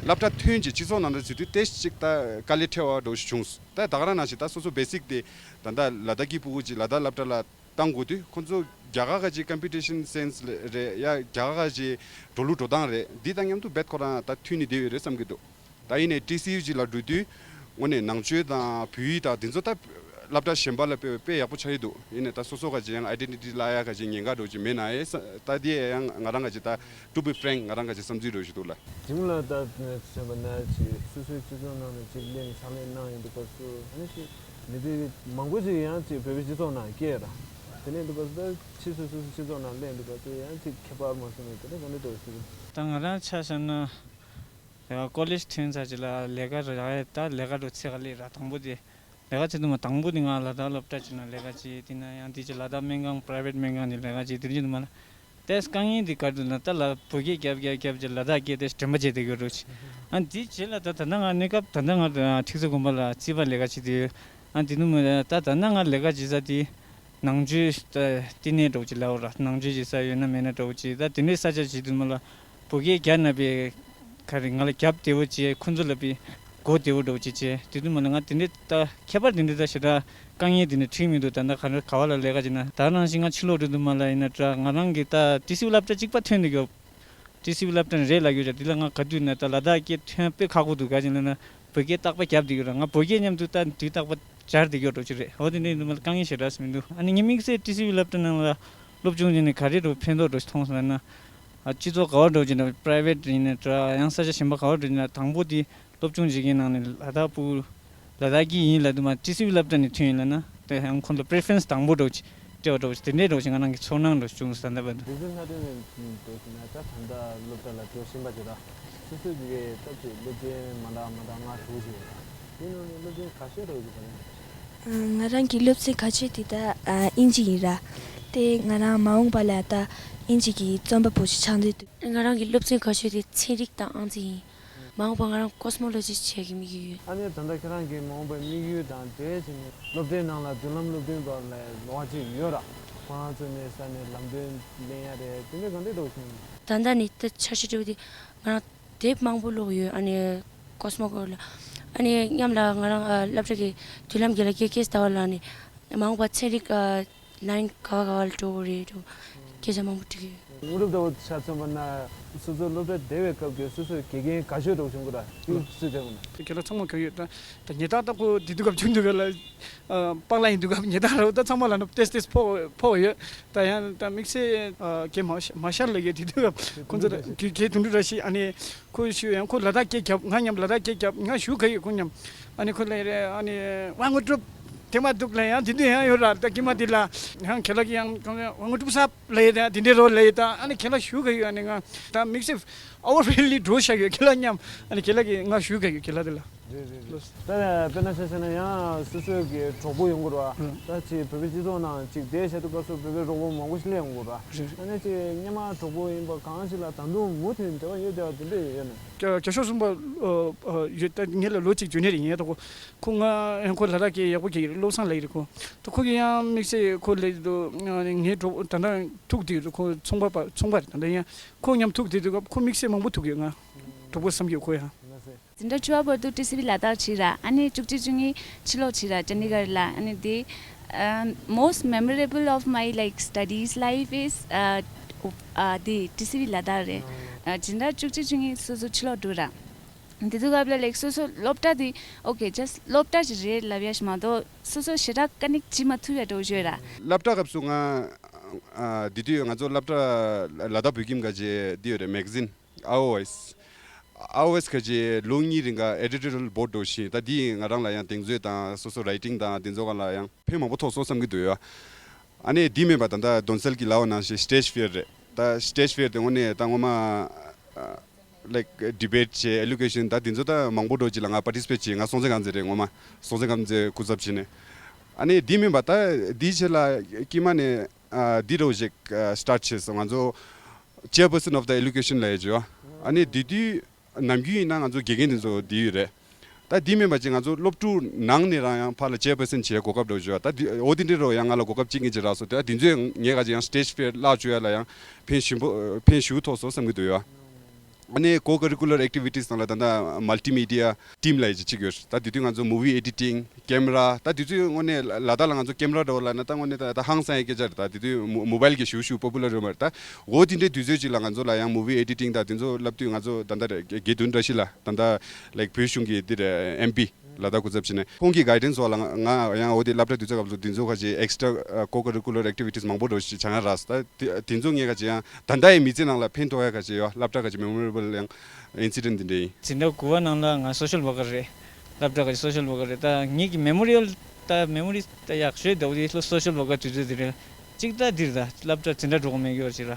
སློབ་གྲྭ་ཐོན་རྗེས་སྤྱི་ཚོགས་ནང་ལ་ཚུད་དུས་ཏོག་ཙམ་ཅིག་ད་དཀའ་ལས་འཕྲད་པ་འདྲ་བོ་ཞིག་བྱུང་སོང་། ད་ད་ག་རང་ནང་བཞིན་ད་སོ་སོ་basic དེ་ད་ལྟ་ལ་དྭགས་ཀྱི་ཕྲུ་གུ་ཅིག་ལ་དྭགས་སློབ་གྲྭ་ལ་བཏང་དགོས་དུས་ཁོང་ཚོ་ རྒྱ་གར་ག་ཅིག་ཀམ་པི་ཊི་ཤན་སེན་སི་རེད་ཡ། རྒྱ་གར་ག་ཅིག་འགྲོ་ལུགས་འགྲོ་སྟངས་རེད། འདི་དང་མཉམ་དུ་རྦད་ཁོ་རང་ད་མཐུན་ནས་བསྡད་ཡོད་རེད་བསམ་གྱི་འདུག་ད་ཡིན་ནའི་ཊི་སི་ཡུ་ཅིག་ལ་འགྲོ་དུས་དངོས་གནས་ནང་ཆོས་དང་བོད་ཡིག་དང་འདི་ཚོ་ད་སློབ་གྲྭ་གཞན་པ་ལ་དཔེ་དཔེ་ཡག་པོ་ཆགས་ཀྱི་འདུག་ཡིན་ནའི་ད་སོ་སོ་ག་ཅིག་ཡང་ཨའི་ཌེན་ཊི་ཊི་བརླག་ཡ་ག་ཅིག་ཉེན་ཁ་འདྲ་བོ་ཅིག་མེད་ན་ཨེ་ས་ད་འདི་ཡང་ང་རང་ག་ཅིག་ད་ཊུ་བི་ཕེ་རེང་ང་རང་ག་ཅིག་བསམ་ཚུལ་འདྲ་བོ་ཞིག་འདུག་ལ། གཞི་མ་ལ་ད་མཚོན་པ་ན་ཅིག་སོ་སོའི་སྤྱི་ཚོགས་ནང་ནས་ཅིག་སླེབས་ནས་ཕྱག་ལས་གནང་ཡོང་དུས་སྐབས་སུ་ཨ་ནི་ཅིག་མི་དེ་མང་པོ་ཅིག་ཡང་ཅིག་བོད་པའི་སྤྱི་ཚོགས་ནང་སྐྱེས་ར། དེ་ནས་འདུག་པ་ད་ཕྱིས་སུ་སོ་སོའི་སྤྱི་ཚོགས་ནང་སླེབས་འདུག་པ་དེ་ཡང་ཅིག་ཁྱད་པར་མ་སོང་ནས་དེ་ནས་ག་འདྲ་འདུག་ཟེར། ད་ང་རང་ཆ་བཞག་ན་ཡ་ཀོ་ལེཇ་ཐོན་ཚར་རྗེས་ལ་ལས་ཀ་རག་ཡ་ད་ལས་ཀ་འགྲོ་ཚེ་ག་ལེ་ར་དང་པོ་དེ་ལས་ཀ་བྱེད་དུས་མ་དང་པོ་དེ་ང་ལ་དྭགས་སློབ་གྲྭ་ཅིག་ནང་ལས་ཀ་བྱས། དེ་ན་ཡང་དེ་ཅིག་ལ་དྭགས་སྨན་ཁང་པ་རའི་ཝེཊ་སྨན་ཁང་དེ་ལས་ཀ་བྱས། དེ་རྗེས་དུ་མ་ལ་ཏེས་དཀའ་ངལ་དེ་ག་རེ་འདུག་ན་ད་ལ་བོད་སྐད་རྒྱབ་རྒྱབ་རྒྱབ་ཅིག་ལ་དྭགས་སྐད་དེ་དྲན་པ་བརྗེད་བསྡད་ཡོད་འགྲོ་ཅིག་ཨ་དེ་རྗེས་ལ་ད་ད་ལྟ་ང་གནས་སྐབས་ད་ལྟ་ང་ཁྲི་ཙེ་དགོན་པ་ལ་རྩིས་པ་ལས་ཀ་བྱེད་དུས་ཨ་དེ་ནུ་མ་ད་ད་ལྟ་ང་ལས་ཀ་བྱེད་ས་དེ། ནང་ཆོས་ལྟ་བསྟི་གནས་འདྲ་བོ་ཅིག་ལབ་ར། ནང་ཆོས་ཀྱི་ས་ཡོད་ན་མེད་ན་འདྲ་བོ་ཅིག་ད་དེ་འདྲའི་ས་ཆ་ཅིག་དུ་མ་ལ་བོད་སྐད་རྒྱབ་ན་པའི་ག་རེ་ང་ལ་རྒྱབ་བདེ་བོ་བྱས། ཁོ་ཚོ་ལ་པའི་གོ་བདེ་བོ་འདྲ་བོ་ཅིག་བྱས། དེ་དུ་མ་ལ་ང་དེ་འདྲའི་ད་ཁྱད་པར་དེ་འདྲའི་ད་ཞེ་དྲག་དཀའ་ངལ་དེ་འདྲ་འཕྲད་མི་འདུག་ད་ལྟ་ག་རེ་ག་བ་ལ་ལས་ཀ་བྱེད་ན་ད་ནང་བཞིན་ང་ཕྱི་ལོགས་འགྲོ་དུ་མ་ལ་ཡིན་ན་འདྲ་ང་རང་གི་ད་ཊི་སི་ཝི་སློབ་གྲྭ་གཅིག་པ་ཐོན་འདུག་ཡོད། ཊི་སི་ཝི་སློབ་གྲྭ་རེད་ལབ་ཡོད་ར། དེ་ལ་ང་ག་དུས་ན་ད་ལ་དྭགས་སྐད་ཐོན་དཔེ་ཁག་པོ་འདུག་ག་ཅིག་ལབ་ན་བོད་སྐད་རྟག་པ་རྒྱབ་བསྡད་ཡོད་ར། ང་བོད་སྐད་མཉམ་དུ་ད་དུས་རྟག་པ་སྦྱར་བསྡད་ཡོད་འགྲོ་ཅིག་རེད། འོ་དེ་འདྲའི་འདུག་མ་ལ་དཀའ་ངལ་ཞེ་དྲག་མི་འདུག་ཨ་ནི་ངའི་དམིགས་བསལ་ཊི་སི་ཝི་སློབ་གྲྭ་ནང་ལ་སློབ་སྦྱོང་བྱས་ནས་ག་རེ་འདྲ་ཕན་ཐོགས་འདྲ་མཐོང་སོང་ན། ཨ་སྤྱི་ཚོགས་ག་བ་འདྲ་ཅིག་ན་པ་རའི་ཝེཊ་ཡིན་ན་འདྲ་ཡང་ས་ཆ་གཞན་པ་ག་བ་འདྲ་ཅིག་ན་དང་པོ་དེ་སློབ་སྦྱོང་བྱེད་མཁན་ནང་ནས་ལ་དྭགས་པུ་ལ་དྭགས་སྐད་ཡིན་ལབ་དུས་མ་ཊི་སི་ཝི་སློབ་གྲྭ་ནས་ཐོན་ཡིན་ལབ་ན་དེ་ཡང་ཁོང་ཚོ་པི་རེ་ཕེ་རེན་སི་དང་པོ་འདྲ་ཅིག་སྤྲད་པ་འདྲ་ཅིག་དེ་འདྲའི་འདྲ་ཅིག་ང་རང་གི་ཚོར་སྣང་འདྲ་བྱུང་སོང་ད་ལྟ་བར་དུ། ལུགས་སྲོལ་སྔ་དྲོ་ནས་འདུག་ཟེར་ན་ད་ད་ལྟ་སློབ་གྲྭ་ལ་འགྲོ་བཞིན་པ་དེ་དག་སོ་སོའི་གི་སྟབས་ཀྱིས་སློབ་ཚན་མ་འདྲ་མ་འདྲ་ལྔ་དྲུག་ཅིག་ཡོད་ར། དེ་ནང་ནས་སློབ་ཚན་ག་ཤེད་འདྲ་ཅིག་ག་རེ། ང་རང་གི་སློབ་ཚན་ག་ཤེད་དེ་ད་ཨིན་ཇི་ཡིན་ར། དེ་ང་རང་མ་འོངས་པ་ལ་ད་ཨིན་ཇི་གི་རྩོམ་པ་པོ་ཞིག་ཆགས་འདོད་འདུག་ང་རང་གི་སློབ་ཚན་ག་ཤེད་དེ་ཚན་རིག་དང་ཨང་རྩིས་ཡིན། མ་འོངས་པ་ང་རང་ཀོ་སི་མོ་ལོ་ཇི་སི་ཊི་བྱེད་ཀྱི་དམིགས་ཡུལ་ཡོད། ཨ་ནི་ད་ལྟ་ཁྱེད་རང་གི་མ་འོངས་པའི་དམིགས་ཡུལ་དང་འབྲེལ་བྱས་ནས་སློབ་གྲྭའི་ནང་ལ་མདུན་ལམ་སློབ་སྟོན་པ་ལ་ལོ་གཅིག་ཡོད་ར། ཁོ་རང་ཚོ་ནས་ས་ནས་ལམ་སྟོན་ལེན་ཡ་རེད། དེ་འདྲ་ག་འདྲ་འདྲ་བྱུང་། ད་ལྟ་ནི་ད་འཆར་གཞི་འདྲ་བོ་དེ་ང་རང་དེབ་མང་པོ་ཀློག་ཡོད། ཨ་ནི་ཀོ་སི་མོ་སྐོར་ལ་ཨ་ནི་མཉམ་ལ་ང་རང་ཨ་སློབ་གྲྭ་གི་མདུན་ལམ་རྒན་ལགས་ཀེ་ཀེ་ཟླ་བ་ལགས་ནས་མ་འོངས་པ་ཚན་རིག་ཨ་ལ་ཡིན་ག་བ་ག་བ་ལ་འགྲོ་དགོས་རེད་འགྲོ་སྐད་ཆ་མང་པོ་དྲིས་ཀྱི་ཡོད། དངོས་གྲུབ་ལྟ་བུ་ཆ་མཚོན་པ་ན་སོ་སོའི་སློབ་གྲྭ་བསྡད་པའི་སྐབས་ཀྱི་སོ་སོའི་དགེ་རྒན་དགའ་ཤོས་འདྲ་བོ་བྱུང་གི་ར། དེ་སུས་བྱས་པ་ན། དེ་ཁྱེད་རང་ཚང་མ་གང་ཡོད་ད། ད་ཉེ་རྟགས་ད་ཁོ་དེ་དུས་སྐབས་བྱུང་འདུག་ག་ལ། ཨ་པག་ལ་ཡིན་དུས་སྐབས་ཉེ་རྟགས་ར་ད་ཚང་མ་ལ་ནོ་ཏེས་ཏེས་ཕོག་ཕོག་ཡོད། ད་ཡང་ད་དམིགས་བསལ་ཨ་གེ་མ་ཤ་མ་ཤར་ལ་ཡོད་དེ་དུས་སྐབས་ཁོ་ཚོ་ད་གེ་གེ་དུང་དུ་ར་ཤི་ཨ་ནི་ཁོ་ཞུ་ཡང་ཁོ་ལ་དྭགས་སྐད་རྒྱབ་ང་མཉམ་ལ་དྭགས་སྐད་རྒྱབ་ང་ཞུ་ག་ཡོད་ཁོ་མཉམ། ཨ་ནི་ཁོ་ལ་རེ་ཨ་ནི་དབང་དངོས་གྲུབ་དེ་མ་འདུག་ལ་ཡང་དེ་དུས་ཡང་ཡོད་ར་ད་གེ་མ་དེ་ལ་ཡང་ཁེ་ལ་གི་ཡང་དབང་དངོས་གྲུབ་ས། ལས་དང་དེ་འདྲའི་རོ་ལས་དང་ཨ་ནི་ཁྱེད་ལ་ཞུ་ག་ཡོད། ཨ་ནི་ང་ད་དམིགས་བསལ་ཨོ་བར་རི་ལི་འགྲོ་བཞག་ཡོད་ཁྱེད་ལ་མཉམ། ཨ་ནི་ཁྱེད་ལ་གི་ང་ཞུ་ག་ཡོད་ཁྱེད་ལ་དེ་ལ། རེད་རེད་རེད། ད་དཔེར་ན་ཆ་བཞག་ན་ཡང་སོ་སོའི་གི་གྲོགས་པོ་ཡོང་གི་རེད་བ། ད་ཅིག་བོད་པའི་སྤྱི་ཚོགས་ནང་ཅིག་བསྡད་བཞག་དུས་སྐབས་སུ་བོད་པའི་གྲོགས་པོ་མང་པོ་ཞིག་སླེབས་ཡོང་གི་རེད་བ། རེད། ཨ་ནི་ཅིག་སྔོན་མ་གྲོགས་པོ་ཡིན་པ་གང་ཞིག་ལ་ད་དུང་མུ་མཐུད་འབྲེལ་བ་ཡོད་བསྡད་པ་དེ་འདྲ་ཡོད་ན། རྒྱ་རྒྱ་ཤོག་གསུམ་པ་ཡོད་ད་ངེད་ལ་ལོ་གཅིག་འཇོན་ནི་རེད་ཡིན་ཡ་ད་གོ་ཁོ་ང་ཡང་ཁོ་ལ་དྭགས་སྐད་ཡག་པོ་སྐྱེ་གི་རེད། བློ་བཟང་ལགས་ཡིན་རེད་ཁོ། ད་ཁོ་གི་ཡང་དམིགས་བསལ་ཁོ་ལས་དུ་ངའི་གྲོགས་ད་ལྟ་ཐུག་དེ་རེད་ཁོ་ཚོང་པ་པ་ཚོང་པ་རེད། ད་ལྟ་ཡང་ཁོ་མཉམ་ཐུག་དེ་དུས་སྐབས་ཁོ་དམིགས་བསལ་མང་པོ་ཐུག་ཡོད། ང་གྲོགས་པོ་བསམ་གྱི་ཁོ་ཡང་། འཛིན་གྲྭ་བཅུ་པ་བར་དུ་ཊི་སི་ཝི་ལ་དྭགས་བྱས་ར། ཨ་ནི་བཅུ་གཅིག་བཅུ་གཉིས་ཕྱི་ལོགས་བྱས་ར་ཅན་ཌི་གར་ལ། ཨ་ནི་དེ་most memorable of my like studies life is uh, uh, the ཊི་སི་ཝི་ལ་དྭགས་རེད། འཛིན་གྲྭ་བཅུ་གཅིག་བཅུ་གཉིས་སོ་སོ་ཕྱི་ལོགས་འགྲོ་ར། དེ་དུས་སྐབས་ལ་ལེགས་སོ་སོ་སློབ་གྲྭ་དེ་ཨོ་ཀེ་ཇ་སི་སློབ་གྲྭ་ཅིག་རེད་ལབ་ཡ་ཞིག་མ་གཏོགས་སོ་སོ་ཞེ་དྲག་ཀ་ནེག་བྱེད་མ་ཐུབ་ཡ་འདྲ་བོ་ཡོད་ར། སློབ་གྲྭ་སྐབས་སུ་ང་ཨ་དེ་དུས་ང་ཚོ་སློབ་གྲྭ་ལ་དྭགས་བོད་ཁྱིམ་ག་ཅེ་འདི་ཡོད་རེད། མེ་ག་ཛིན་ཨ་ཨོ་ཨེས། ཨ་ཨོ་ཨེས་ག་ཅེ་ལོ་གཉིས་རིང་ག་ཨེ་ཌི་ཊོ་རི་ཡལ་བྷོར་ཌི་འདྲ་བོ་ཞིག་ད་འདི་ང་རང་ལ་ཡང་གདེང་ཚོད་དང་སོ་སོ་རའི་ཊིང་དང་དེ་ཚོ་ག་ལ་ཡང་ཕན་མང་པོ་ཐོགས་སོང་བསམ་གྱི་འདུག་ཡ། ཨ་ནི་འདི་མིན་པ་ད་ལྟ་དོན་གསལ་གྱི་ལབ་པ་ནང་བཞིན་སི་ཊེཇ་ཕི་ཡར་རེད། ད་སི་ཊེཇ་ཕི་ཡར་དེ་དངོས་གནས་ད་ངོ་མ་ཨ་ལའིཀ་ཌི་བེཊ་བྱས་ཨེ་ལོ་ཀེ་ཤན་ད་དེ་ཚོ་ད་མང་པོ་འདྲ་བོ་ཅིག་ལ་ང་པར་ཊི་སི་པེཊ་བྱས། ང་སྲོང་བཙན་སྒམ་པོ་རེད། ངོ་མ་སྲོང་བཙན་སྒམ་པོ་སྐུ་ཚབ་བྱས་ནས། ཨ་ནི་འདི་མིན་པ་ད་འདི་ཆེད་ལ་དཀྱིལ་མ་ནས་ཨ་འདི་འདྲ་བོ་ཞིག་ཨ་སི་ཊར་ཊི་བྱས་སོང་། ང་ཚོ་ཅེར་པར་སན་ཨོཕ་ད་ཨེ་ལོ་ཀེ་ཤན་ལབ་ཡ་ཅིག་ཡོད། ཨ་ནི་དེ་དུས་ནམ་རྒྱུན་ཡིན་ན་ང་ཚོ་དགེ་རྒན་དེ་ཚོ་དེ་ཡོད་རེད། ད་དེ་མིན་པ་ཅིག་ང་ཚོ་སློབ་ཕྲུག་ནང་ནས་རང་ཡང་ཕར་ལ་ཅེར་པར་སན་བྱེད་གོ་སྐབས་འདྲ་བོ་ཅིག་ཡོད། ད་འདི་འོ་དེ་འདྲའི་རོ་ཡང་ང་ལ་གོ་སྐབས་ཅིག་ངེས་ཅིག་རག་སོང་། དེ་དེ་ཚོས་ངས་ག་ཅིག་ཡང་སི་ཊེཇ་ཕི་ཡར་བརླག་བཅུག་ཡ་ལ་ཡང་ཕན་ཞུ་ཕན་ཞུ་ཐོགས་སོང་བསམ་གྱི་འདུག་ཡ། ཨ་ནི་ཀོ་ཀ་རི་ཀུ་ལར་ཨེག་ཊི་བི་ཊི་སི་ནང་ལ་ད་ལྟ་མལ་ཊི་མི་ཌི་ཡ་ཊིམ་ལབ་ཡ་ཅིག་ཅིག་ཡོད། ད་དེ་དུས་ང་ཚོ་མུ་ཝི་ཨེ་ཌི་ཊིང་། ཀེམ་ར། ད་དུས་ཚོད་དངོས་གནས་ལ་དྭགས་ལ་ང་ཚོ་ཀེམ་ར་འདྲ་བོ་ལབ་ན་ད་དངོས་གནས་ད་ད་ཧང་སང་ཡ་སྐད་ཆ་རེད། ད་དེ་དུས་མོ་མོ་བྷལ་གྱི་ཞུ་ཞུ་པོ་པུ་ལར་ཡོད་མ་རེད། ད་འོ་དེ་འདྲའི་དུས་ཚོད་ཅིག་ལ་ང་ཚོ་ལ་ཡང་མུ་ཝི་ཨེ་ཌི་ཊིང་ད་དེ་ཚོ་བསླབ་དུས་ང་ཚོ་ད་ལྟ་རེད་དགེ་འདུན་བཀྲ་ཤིས་ལགས། ད་ལྟ་ལའིག་བོད་གཞུང་གི་འདི་རེད་ཨེམ་པི་ལ་དྭགས་སྐུ་ཚབ་བྱས་ནས་ཁོང་གི་གའི་ཌེན་སི་འོག་ལ་ང་ང་ཡང་འོ་དེ་སློབ་གྲྭ་དུས་ཚོད་སྐབས་སུ་དེ་ཚོ་ཁ་ཅིག་ཨེག་སི་ཊྲ་ཀོ་ཀ་རི་ཀུ་ལར་ཨེག་ཊི་བི་ཊི་སི་མང་པོ་འགྲོ་ཞིག་བྱ་ཡ་རག་ད་དེ་དེ་ཚོ་ངས་ཁ་ཅིག་ཡང་ད་ལྟ་ཡི་མི་ཚེ་ནང་ལ་ཕན་ཐོགས་ཡ་ཁ་ཅིག་ཡོད། སློབ་གྲྭ་ཁ་ཅིག་མེ་མོ་རེ་བལ་ཡང་ཨིན་སི་ཌེན་ཊི་འདི་འདྲ་ཡིན། འཛིན་གྲྭ་དགུ་པ་ནང་ལ་ང་སོ་ཤལ་ཝར་ཀར་རེད། སློབ་གྲྭ་གི་སོ་ཤལ་ཝར་ཀར་རེད། ད་ངེད་ཀྱི་མེ་མོ་རི་ཡལ་ད་མེ་མོ་རི་ད་ཡག་ཤོས་ད་འོ་དེ་སོ་ཤལ་ཝར་ཀར་དུས་ཚོད་དེ་རེད། གཅིག་ད་འདིར་ད་སློབ་གྲྭ་འཛིན་གྲྭ་འགྲོ་གི་མེད་ཀྱི་ཡོད་ཅིག་ར།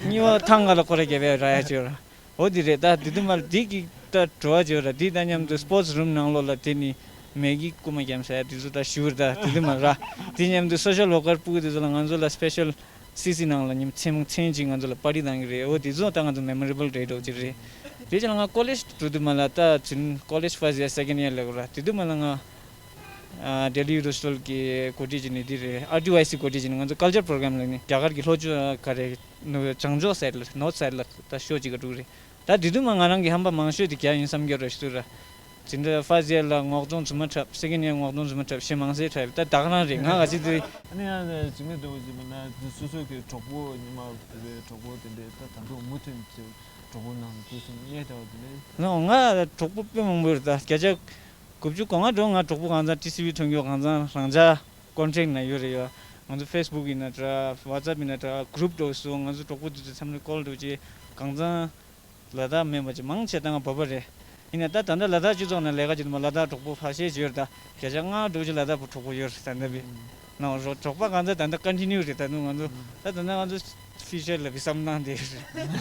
གཉིས་པ་ཐང་ག་ལ་ཁོ་ར་རྒྱབ་ཡ་ར་ཡ་ཅིག་ཡོད་ར། འོ་དེ་རེད། ད་དེ་དུས་མ་དེ་གི་ད་བྲོ་བ་ཅིག་ཡོད་ར། དེ་ད་མཉམ་དུ་སྤོར་ཊི་སི་རུམ་ནང་ལོགས་ལ་དེ་ནི་མེ་གི་རྐུ་མ་རྒྱབ་ས་ཡ་དེ་ཚོ་ད་ཞུ་ར། ད་དེ་དུས་མ་ར་དེ་མཉམ་དུ་སོ་ཤལ་ཝར་ཀར་སྤུ་གུ་དེ་ཚོ་ལ་ང་ཚོ་ལ་སི་པེ་ཤལ་སི་སི་ནང་ལ་ཉིན་མཚན་མཚན་གཅིག་ང་ཚོ་ལ་པར་ཊི་བཏང་གི་རེད། འོ་དེ་ཚོ་ད་ང་ཚོ་མེ་མོ་རེ་བལ་རེད་འགྲོ་གི་རེད། དེ་ཅི་ལ་ང་ཀོ་ལེཇ་འགྲོ་དུས་མ་ལ་ད་ཚུན་ཀོ་ལེཇ་ཕར་སི་ཡར་སེ་ཀེན་ཌི་ཡར་ལབ་ར། དེ་དུས་མ་ལ་ང་ཨ་ལྡི་ལི་ཡུ་ནི་ཝར་སི་ཊི་གི་གོ་སྒྲིག་བྱས་ནས་འདི་རེད། ཨར་ཊི་ཝའི་སི་གོ་སྒྲིག་བྱས་ནས་ང་ཚོ་ཀལ་ཅར་པོ་རོ་གྷ་རམ་ལ་ནི་རྒྱ་གར་གྱི་ལྷོ་ཕྱོགས་ག་རེ་ནུབ་བྱང་ཕྱོགས་སའིཌ་ལ་ནོར་ཐི་སའིཌ་ལ་ད་ཤོ་གཅིག་ག་འགྲོ་གི་རེད། ད་དེ་དུས་མ་ང་རང་གི་ཧམ་པ་མང་ཤོས་དེ་རྒྱ་ཡིན་བསམ་གྱི་རེད་ཞུ་དུས་ར། འཛིན་གྲྭ་ཕར་སི་ཡར་ལ་སྔོག་འདོན་རྫུན་མ་འཁྲབ། སེ་ཀེན་ཌི་ཡར་སྔོག་འདོན་རྫུན་མ་འཁྲབ། གཞན་མང་སའི་འཁྲབ། ད་ད་ག་རང་རེད། ང་ག་ཅི་དེ་རེད། ཨ་ནི་ཡང་ཇི་མེད་འདྲ་བོ་ཞིག་མིན་ན་སོ་སོ་གི་གྲོགས་པོ་ཉི་མ་བོད་པའི་གྲོགས་པོ་དེ་འདྲས་ད་ད་དུང་མུ་མཐུད་ཀྱི་གྲོགས་པོ་ནང་དུ་སོང་གནས་འདྲ་བོ་དེ་འདྲས། ང་ང་གྲོགས་པོ་དཔེ་མང་པོ་ཡོད་རེད། ད་བརྒྱ་ཆ་དགུ་བཅུ་གོ་ལྔ་འགྲོ། ང་གྲོགས་པོ་གང་ཚང་ཊི་སི་ཝི་ཐོན་རྒྱུ་གང་ཚང་རང་ཅག་ཀོན་ཊེག་ན་ཡོད་རེད་ཡ། ང་ཚོ་ཕེ་སི་བུག་ཡིན་ན་འདྲ། ཝ་ཊི་སེབ་ཡིན་ན་འདྲ། གུ་རུབ་འདྲ་བོ་སོང་། ང་ཚོ་གྲོགས་པོ་དེ་ཚོ་མཚམས་རེ་ཀོལ་འདྲ་བོ་བྱེད། གང་ཚང་ལ་དྭགས་མིན་པ་ཅིག་མང་ཆེ་ད་ང་བོད་པ་རེད། ཡིན་ན་ད་ད་ལྟ་ལ་དྭགས་སྤྱི་ཚོགས་ནང་ལས་ཀ་བྱེད་དུས་མ་ལ་དྭགས་གྲོགས་པོ་ཁ་ཤས་ཅིག་ཡོད་རེད། ད་བརྒྱ་ཆ་ལྔ་དྲུག་ཅིག་ལ་དྭགས་པོ་གྲོགས་པོ་ཡོད་རེད། ད་ལྟ་བི་ནང་རོ་གྲོགས་པ་གང་ཚང་ད་ལྟ་ཀོན་ཊི་ནིའུ་རེད། ད་དུང་ང་ཚོ་ད་ད་ལྟ་ང་ཚོ་ཕིའུ་ཅར་ལ་བི་བསམ་སྣང་དེ་རེད།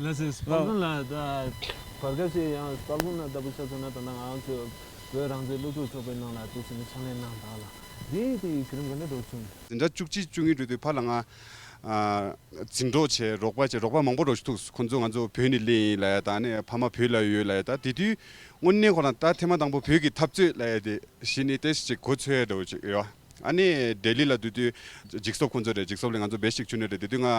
ལགས་སོ། དཔལ་སྤུངས་ལ་ད་བར་སྐབས་ཤིག་ཡང་དཔལ་སྤུངས་ལ་ལྟ་བུ་ཆ་མཚོན་ན་ད་ལྟ་ང་ཚོ་བོད་རང་བཙན་སློབ་ཕྲུག་ཚོགས་པའི་ནང་ལ་འདུག་ཟེར་ནས་ཕྱག་ལས་གནང་དང་ལ་འདི་དེ་བརྒྱུད་རིམ་ག་འདྲ་འགྲོ་བྱུང་། འཛིན་གྲྭ་བཅུ་གཅིག་བཅུ་གཉིས་འགྲོ་དུས་ཕར་ལ་ང་ཨ་འཛིན་གྲོགས་བྱས། རོགས་པ་བྱས། རོགས་པ་མང་པོ་རོགས་ཐུག་ཁོང་ཚོ་ང་ཚོ་བོད་ནས་སླེབས་ཡིན་ལབ་ཡ་དང་། ཨ་ནི་ཕ་མ་བོད་ལ་ཡོད་ལབ་ཡ། ད་དེ་དུས་དངོས་གནས་ཁོ་རང་ད་ཐེངས་མ་དང་པོ་བོད་ཀྱི་འཐབ་རྩོད་ལབ་ཡ་དེ་གཞི་ནས་ཏོག་ཙམ་ཅིག་གོ་ཚོད་འདྲ་བོ་ཅིག་ཡོད། ཨ་ནི་ལྡི་ལི་ལ་སྡོད་དུས་འཇིགས་སོབ་ཁོང་ཚོ་རེད། འཇིགས་སོབ་ལ་ང་ཚོ་བེ་ཤིག་ཆུ་ནས་རེད། དེ་དུས་ང་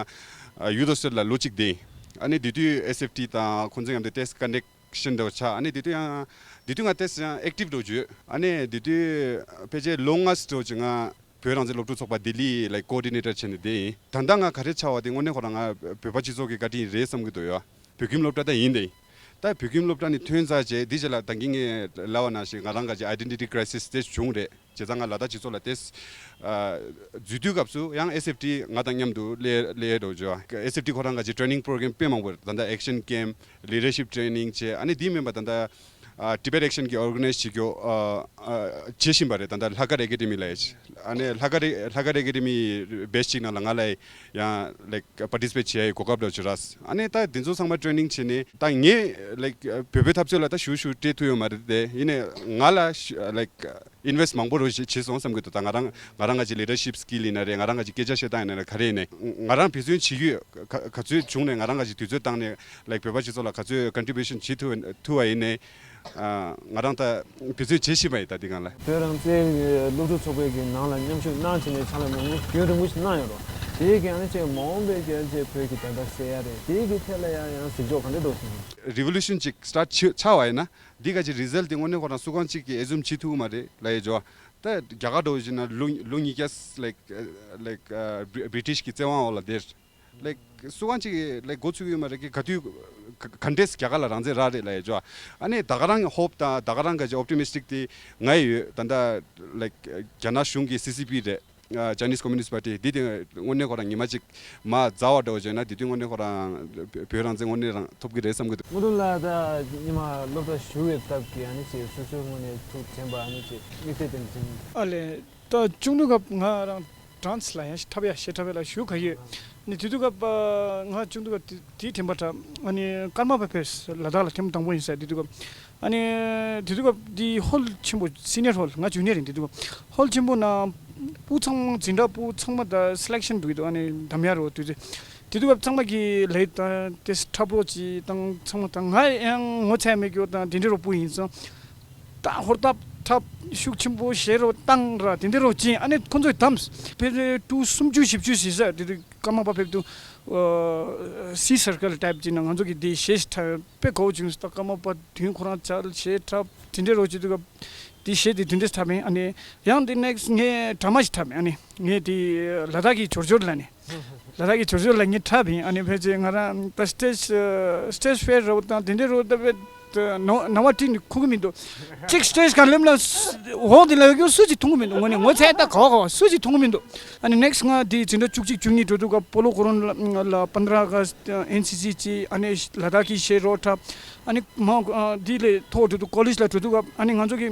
ཡུ་ཐ་ཧོ་སི་ཊལ་ལ་ལོ་གཅིག་བསྡད་ཡིན། ཨ་ནི་དེ་དུས་ཨེས་ཨེཕ་ཊི་དང་ཁོང་ཚོ་མཉམ་དུ་ཏོག་ཙམ་ཀོན་ནེག་ཤན་འདྲ་བོ་ཆགས། ཨ་ནི་དེ་དུས་ཡང་དེ་དུས་ང་ཏོག་ཙམ་ཡང་ཨེག་ཊིབ་འདྲ་བོ་ཅིག་ཡོད། ཨ་ནི་དེ་དུས་ཕལ་ཆེར་ལོ་ལྔ་ཙམ་འདྲ་བོ་ཅིག་ང་བོད་རང་བཙན་སློབ་ཕྲུག་ཚོགས་པ་ལྡི་ལི་ལའིག་ཀོ་ཨོ་ཌི་ནེ་ཊར་བྱས་ནས་བསྡད་ཡིན། ད་ལྟ་ང་ག་རེ་ཆགས་པ་དེ་དངོས་གནས་ཁོ་རང་ང་བོད་པ་སྤྱི་ཚོགས་ཀྱི་བཀའ་དྲིན་རེད་བསམ་གྱི་འདུག་ཡ། བོད་ཁྱིམ་སློབ་གྲྭ་ད་ཡིན་དེ། ད་བོད་ཁྱིམ་སློབ་གྲྭ་ནས་ཐོན་ཚར་རྗེས་འདི་རྗེས་ལ་ད་གིན་ངས་ལབ་པ་ནང་བཞིན་ང་རང་ག་ཅིག་ཨའི་ཌེན་ཊི་ཊི་ཀི་རའི་སིས་དེ་བྱུང་རེད། བྱས་ཙང་ང་ལ་དྭགས་སྤྱི་ཚོགས་ལ་དེ་འཛུལ་དུས་སྐབས་སུ་ཡང་ཨེས་ཨེཕ་ཊི་ང་དང་མཉམ་དུ་སླེབས་སླེབས་འགྲོ་བྱུང་། ཨེས་ཨེཕ་ཊི་ཁོ་རང་ག་ཅིག་ཊེ་ནིང་པོ་རོ་གྷ་རམ་དཔེ་མང་པོ་རེད། ད་ལྟ་ཨེག་ཤན་ཀེམ། ལི་ཌར་ཤིབ་ཊེ་ནིང་བྱས། ཨ་ནི་དེ་མིན་པ་ད་ལྟ་ཨ་ཊི་བེཊ་ཨེག་ཤན་གྱི་ཨོར་ག་ནའི་ཛི་བྱེད་རྒྱུ་ཨ་ཨ་བྱེད་བཞིན་པ་རེད། ད་ལྟ་ལྷག་དཀར་ཨེ་ཀ་ཌེ་མི་ལབ་ཡ་ཅིག་ཨ་ནི་ལྷག་དཀར་ལྷག་དཀར་ཨེ་ཀ་ཌེ་མི་བེ་ཅི་གཅིག་ནང་ལ་ང་ལ་ཡང་ལའིག་པར་ཊི་སི་པེཊ་བྱེད་ཡའི་གོ་སྐབས་འདྲ་བྱུང་ར། ཨ་ནི་ད་དེ་ཚོ་ཚང་མ་ཊེ་ནིང་བྱས་ནས་ད་ངས་ལའིག་བོད་པའི་འཐབ་རྩོད་ལ་ད་ཞུ་ཞུ་སྤྲད་ཐུབ་ཡོད་མ་རེད་དེ། ཡིན་ནའི་ང་ལ་ལའིག་ཨིན་བེ་སི་ཊི་མང་པོ་རོ་བྱས་སོང་བསམ་གྱི་འདུག་ད་ང་རང་ང་རང་ག་ཅིག་ལི་ཌར་ཤིབ་སི་ཀིལ་ཡིན་ན་རེད། ང་རང་ག་ཅིག་སྐད་ཆ་བཤད་སྟངས་ཡིན་ན་རེད། ག་རེ་ཡིན་ནའི་ང་རང་འབད་བརྩོན་བྱེད་ཀྱི་ཡོད། ག་ག་ཚོད་བྱུང་ནས་ང་རང་ག་ཅིག་དུས་ཚོད་བཏང་ནས་ལའིག་བོད་པ་སྤྱི་ཚོགས་ལ་ག་ཚོད་ཀོན་ཊི་བྷུ་ཤན་བྱེད་ཐུབ་ཐུབ་པ་ཡིན་ནའི་ཨ་ང་རང་ད་འབད་བརྩོན་བྱེད་བཞིན་པ་ཡིན། ད་འདི་སྒང་ལ། བོད་རང་བཙན་སློབ་ཕྲུག་ཚོགས་པའི་གི་ནང་ལ་མཉམ་ཞུགས་གནང་བྱས་ནས་ཕྱག་ལས་མང་པོ་རྒྱུན་རིང་པོ་ཞིག་གནང་ཡོད་རོ། དེའི་གི་ཨ་ནི་ཅིག་མ་འོངས་པའི་གི་ཨ་ནི་ཅིག་བོད་ཀྱི་བདེན་མཐའ་གསལ་ཡ་རེད། དེའི་གི་ཐད་ལ་ཡང་ཡང་གཟིགས་ཕྱོགས་ག་འདྲ་འདུག་ཟེར་ན། རི་བོ་ལུ་ཤན་ཅིག་སི་ཊར་ཊི་ཆགས་པ་ཡིན་ན། འདི་ག་ཅིག་རི་ཛལ་ཊི་དེ་དངོས་གནས་ཁོ་རང་སུ་གང་ཅིག་གིས་ཨེ་ཛུམ་བྱེད་ཐུབ་ཀྱི་མ་རེད་ལབ་ཡས་འཇོག་ད་རྒྱ་གར་འདྲ་བོ་བྱས་ན་ལོ་ལོ་ཉིས་བརྒྱ་ལའིག་ལའིག་བི་རི་ཊི་ཤི་གི་བཙན་དབང་འོག་ལ་བསྡད། ལའིག་སུ་གང་ཅིག་གིས་ལའིག་འགོ་ཚུགས་ཀྱི་ཡོད་མ་རེད། ག་དུས་ག་ག་འདྲས་རྒྱ་གར་ལ་རང་བཙན་རག་རེད་ལབ་ཡས་འཇོག་ཨ་ནི་ད་ག་རང་གི་ཧོབ་དང་ད་ག་རང་གི་ཨོབ་ཊི་མི་སི་ཊིག་དེ་ང་ཡི་ཡོད། ད་ལྟ་ལའིག་རྒྱ་ནག་གཞུང་གི་སི་སི་པི་རེད། ཨ་Chinese Communist Party འདི་དེ་དངོས་གནས་ཁོ་རང་ཉི་མ་གཅིག་མ་ཛ་བ་འདྲ་བོ་བྱས་ན་དེ་དུས་དངོས་གནས་ཁོ་རང་བོད་རང་བཙན་དངོས་གནས་རང་ཐོབ་ཀྱི་རེད་བསམ་གྱི་འདུག་དངོས་གྲུབ་ལགས། ད་ཉི་མ་སློབ་གྲྭ་ཞུགས་པའི་སྐབས་ཀྱི་ཨ་ནི་ཅིག་སོ་སོའི་ངོས་ནས་ཐུགས་དྲན་པ་ཨ་ནི་ཅིག་དམིགས་བསལ་དེ་འཛིན། ཨ་ལས། ད་ཆུང་དུས་སྐབས་ང་རང་ཌན་སི་ལ་ཡང་ཞིག་འཁྲབ་ཡ་གཞས་འཁྲབ་ཡ་ལ་ཞུགས་ག་ཡོད། ནི་དེ་དུས་སྐབས་ང་ཆུང་དུས་སྐབས་དེ་དེའི་དྲན་པ་འདྲ། ཨ་ནི་ཀརྨ་པ་ཕེབས་ལ་དྭགས་ལ་ཐེངས་དང་པོ་ཡིན་ས་དེ་དུས་སྐབས། ཨ་ནི་དེ་དུས་སྐབས་དེ་ཧོལ་ཆེན་པོ་སི་ནི་ཡར་ཧོལ། ང་ཇུ་ནི་ཡར་ཡིན་དེ་དུས་སྐབས། ཧོལ་ཆེན་པོ་ནང་སྤུ་གུ་ཚང་མ་འཛིན་གྲྭ་སྤུ་གུ་ཚང་མ་ད་སི་ལེག་ཤན་འདུག་གི་འདུག་ཨ་ནི་འདམ་ཡ་རོ་དུས་ཚོད། དེ་དུས་སྐབས་ཚང་མ་གི་ལས་དང་དེ་འཁྲབ་རོགས་ཅིག་དང་ཚང་མ་དང་ང་ཡང་ངོ་ཚ་མེད་ཀྱོ་དང་དེ་འདྲའི་རོ་སྤུ་གུ་ཡིན་ཙང་། ད་ཧོར་ཐབ་འཁྲབ་ཤུགས་ཆེན་པོ་གཞས་རོ་བཏང་ར་དེ་འདྲའི་རོ་ཅིག་ཨ་ནི་ཁོང་ཚོས་དམ་སྤེ་ར་ཀྲུ་སུམ་ཅུ་བཞི་བཅུ་ཟེར་ས་དེ་དུས་ཀརྨ་པ་ཕེབས་དུས། ཨ་སི་སར་ཀལ་ཊའིབ་ཅིག་ནང་ང་ཚོ་གི་དེ་གཞས་ཤིག་འཁྲབ་དཔེ་གོ་བྱུང་སོང་། ད་ཀརྨ་པ་དུས་ཁོ་རང་ཅག་གཞས་འཁྲབ་དེ་འདྲའི་རོ་བྱེད་དུས་སྐབས་དེ་གཞས་དེ་དེ་འདྲས་འཁྲབ་ཡིན། ཨ་ནི་ཡང་དེ་ནེག་སི་ཊི་ངས་ཌ་ར་མ་ཞིག་འཁྲབ་ཡིན། ཨ་ནི་ངས་དེ་ལ་དྭགས་ཀྱི་འབྱོར་འབྱོར་ལ་ནི་ལ་དྭགས་ཀྱི་འབྱོར་འབྱོར་ལ་ངས་འཁྲབ་ཡིན། ཨ་ནི་ཕལ་ཆེར་ང་རང་ད་སི་ཊེ་ཇི་ཨ་སི་ཊེ་ཇི་ཕེར་རོ་དང་དེ་འདྲའི་རོ་ད་དཔེ་ནང་ནང་བ་ཏིན་ཁུག་གི་མི་འདུག་གཅིག་སི་ཊེ་ཇི་ག་སླེབས་ལ་འོག་དེ་ལ་ཡོད་རྒྱུ་སུ་གཅིག་མཐོང་གི་མི་འདུག་ངོ་ནས་ངོ་ཚ་ད་ག་བ་ག་བ་སུ་གཅིག་མཐོང་གི་མི་འདུག་ཨ་ནི་ནེག་སི་ཊི་ང་དེ་འཛིན་གྲྭ་བཅུ་གཅིག་བཅུ་གཉིས་འགྲོ་དུས་སྐབས་སྤོ་ལོ་ཁོ་རང་ལ་ལ་པན་དྲ་ཨ་ག་སི་ཊི་ཨེན་སི་སི་ཅི་ཨ་ནི་ལ་དྭགས་ཀྱི་གཞས་རོ་འཁྲབ། ཨ་ནི་མ་ཨ་དེ་ལས་མཐོ་འགྲོ་དུས་ཀོ་ལེཇ་ལ་འགྲོ་དུས་སྐབས་ཨ་ནི་ང་ཚོ་གི་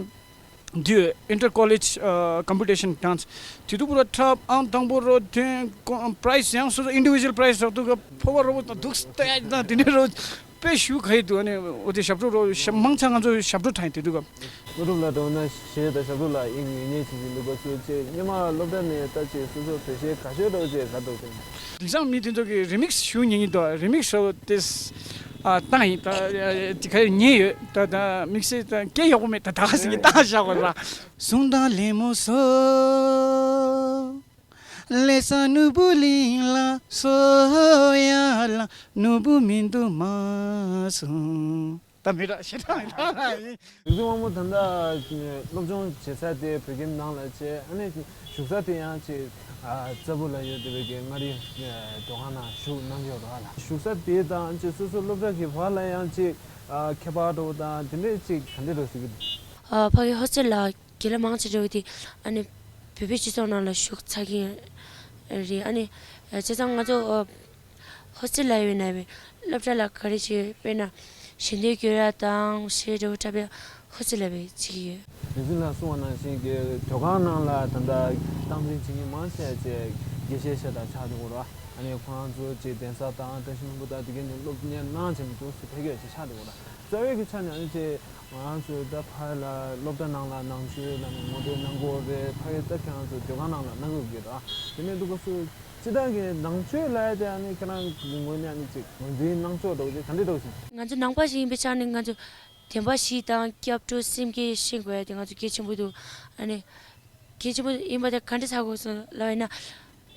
འདི་ཨིན་ཊར་ཀོ་ལེཇ་ཨ་ཀམ་པི་ཊི་ཤན་ཌན་སི་དེ་དུས་པུ་ར་འཁྲབ། ཨང་དང་པོ་རོ་དེ་ཀོ་པ་རའི་ཛི་ཡང་སོ་སོ་ཨིན་ཌི་བི་ཇུ་ཨལ་པ་རའི་ཛི་རག་དུས་སྐབས་ཕོ་བ་རོ་བོ་དང་འདུག་སྟེ་དང་དེ་འདྲའི་རོ། དཔེ་ཞུ་ག་ཡི་འདུག་ཨ་ནི་འོ་དེ་ཞབས་བྲོ་རོ་ཞབས་མང་ཆ་ང་ཚོ་ཞབས་བྲོ་འཁྲབ་ཡིན་དེ་དུས་སྐབས། སློབ་ཕྲུག་ལ་འགྲོ་ན་གཞས་དང་ཞབས་བྲོ་ལ་ཡིད་ཡིད་ཉན་བྱེད་ཀྱི་འདུག་ག་སུ་ཅེ་སྔོན་མ་སློབ་གྲྭ་ནས་ལྟ་ཅེ་སོ་སོ་བོད་གཞས་ག་ཤོད་འགྲོ་ཅེ་ག་འདུག་ཟེར། དེང་སང་མི་དེ་ཚོ་གི་རི་མིག་སི་ཞུ་ཉན་གྱི་འདུག་རི་མིག་སི་ཞུ་དེ་ཨ་བཏང་ཡིན་ད་དེ་ག་ཉན་ཡོད་ད་ད་དམིགས་བསལ་ད་སྐད་ཡག་པོ་མེད་ད་ད་ག་ཟིག་གི་བཏང་བཞག་པ་ར། ཟུང་དང་ལེ་མོ་སོ། ལེ་ས་ནུ་བུ་ལིང་ལ་སོ་ཡ་ལ་ནུ་བུ་མི་འདུག་མ་སོང་། ད་མི་ར་ཞེ་དྲག་ཡིན་ད་ཡིན། ཡིག་གཟུགས་དབང་མོ་ད་ལྟ་སློབ་སྦྱོང་བྱེད་ས་དེ་བོད་ཁྱིམ་ནང་ལ་བྱས། ཨ་ནི་བཞུགས་ས་དེ་ཡང་ཅིག་ཨ་རྩ་བུ་ལ་ཡོད་བསྡད་པའི་གི་མངའ་རིས་ཨ་མདོ་ཁམས་ནང་བཞུགས་གནང་གི་ཡོད་རེད་ལ། བཞུགས་ས་དེ་དང་ཅིག་སོ་སོ་སློབ་གྲྭ་གི་བར་ལ་ཡང་ཅིག་ཨ་ཁྱད་པར་འདྲ་བོ་དང་དེ་འདྲས་ཅིག་ག་འདྲས་འདྲ་བོ་ཟེར་གི་འདུག་ཨ་ཕ་གི་ཧོ་སི་ཊེལ་ལ་རྒན་ལགས་མང་ཆེ་འདྲ་བོ་དེ་ཨ་ནི་བོད་པའི་སྤྱི་ཚོགས་ནང་ལ་བཞུགས་ཚར་གི་རེད། ཨ་ནི་བྱས་ཙང་ང་ཚོ་ཨ་ཧོ་སི་ཊེལ་ལ་ཡོད་ན་བས་སློབ་གྲྭ་ལ་ག་རེ་བྱེད་དཔེར་ན་ཞལ་འདོན་སྐྱོར་ཡ་དང་གཞས་འདྲ་བོ་འཁྲབ་ཡ་ཧོ་སི་ཊེལ་ལ་བས་བྱེད་ཀྱི་ཡོད། རིག་འཛིན་ལགས་གསུངས་པ་ནང་བཞིན་གྱི་སྡོད་ཁང་ནང་ལ་ད་ལྟ་སྟངས་འཛིན་བྱེད་མཁན་མང་ཆེ་བ་ཅིག་དགེ་བཤེས་ཤ་སྟག་ཆགས་འདུག་གོ་ར། ཨ་ནི་ཁོ་རང་ཚོ་ཅིག་གདན་ས་དང་བཀྲ་ཤིས་ལྷུན་པོ་དང་དེ་གའི་ནས་སློབ་གཉེར་གནང་བྱས་ནས་འདུག་སེ་ཕ་གིར་ཅིག་ཆགས་འདུག་གོ་ར། རྩ་བའི་གི་ཆ་ནས་ཨ་ནི་ཅིག་ང་རང་ཚོས་ད་ཕ་ལ་སློབ་གྲྭ་ནང་ལ་ནང་ཆོས་ལ་ནི་ངོ་སྤྲོད་གནང་དགོས་རེད། ཕ་གིར་ད་ཁྱེད་རང་ཚོ་སྡོད་ཁང་ནང་ལ་གནང་དགོས་ཀྱི་ར། དེ་ནས་འདུག་གོ་སུ་སྤྱི་བཏང་གི་ནང་ཆོས་ལ་ཡ་དེ་ཨ་ནི་ཁྱེད་རང་གི་ངོས་ནས་ཨ་ནི་ཅིག་ངོས་འཛིན་གནང་ཕྱོགས་འདྲ་བོ་ཅིག་ག་འདྲ་འདྲ་བོ་ཞིག་ང་ཚོ་ནང་པ་ཞིག་ཡིན་པའི་ཆ་ནས་ང་ཚོ་བདེན་པ་བཞི་དང་སྐྱབས་འགྲོ་སེམས་བསྐྱེད་ཤེས་དགོས་ཡ་དེ་ང་ཚོ་གལ་ཆེན་པོ་འདུག་ཨ་ནི་གལ་ཆེན་པོ་ཡིན་པ་དེ་ག་འདྲ་ཆགས་དགོས་སོང་ལབ་ཡིན་ན།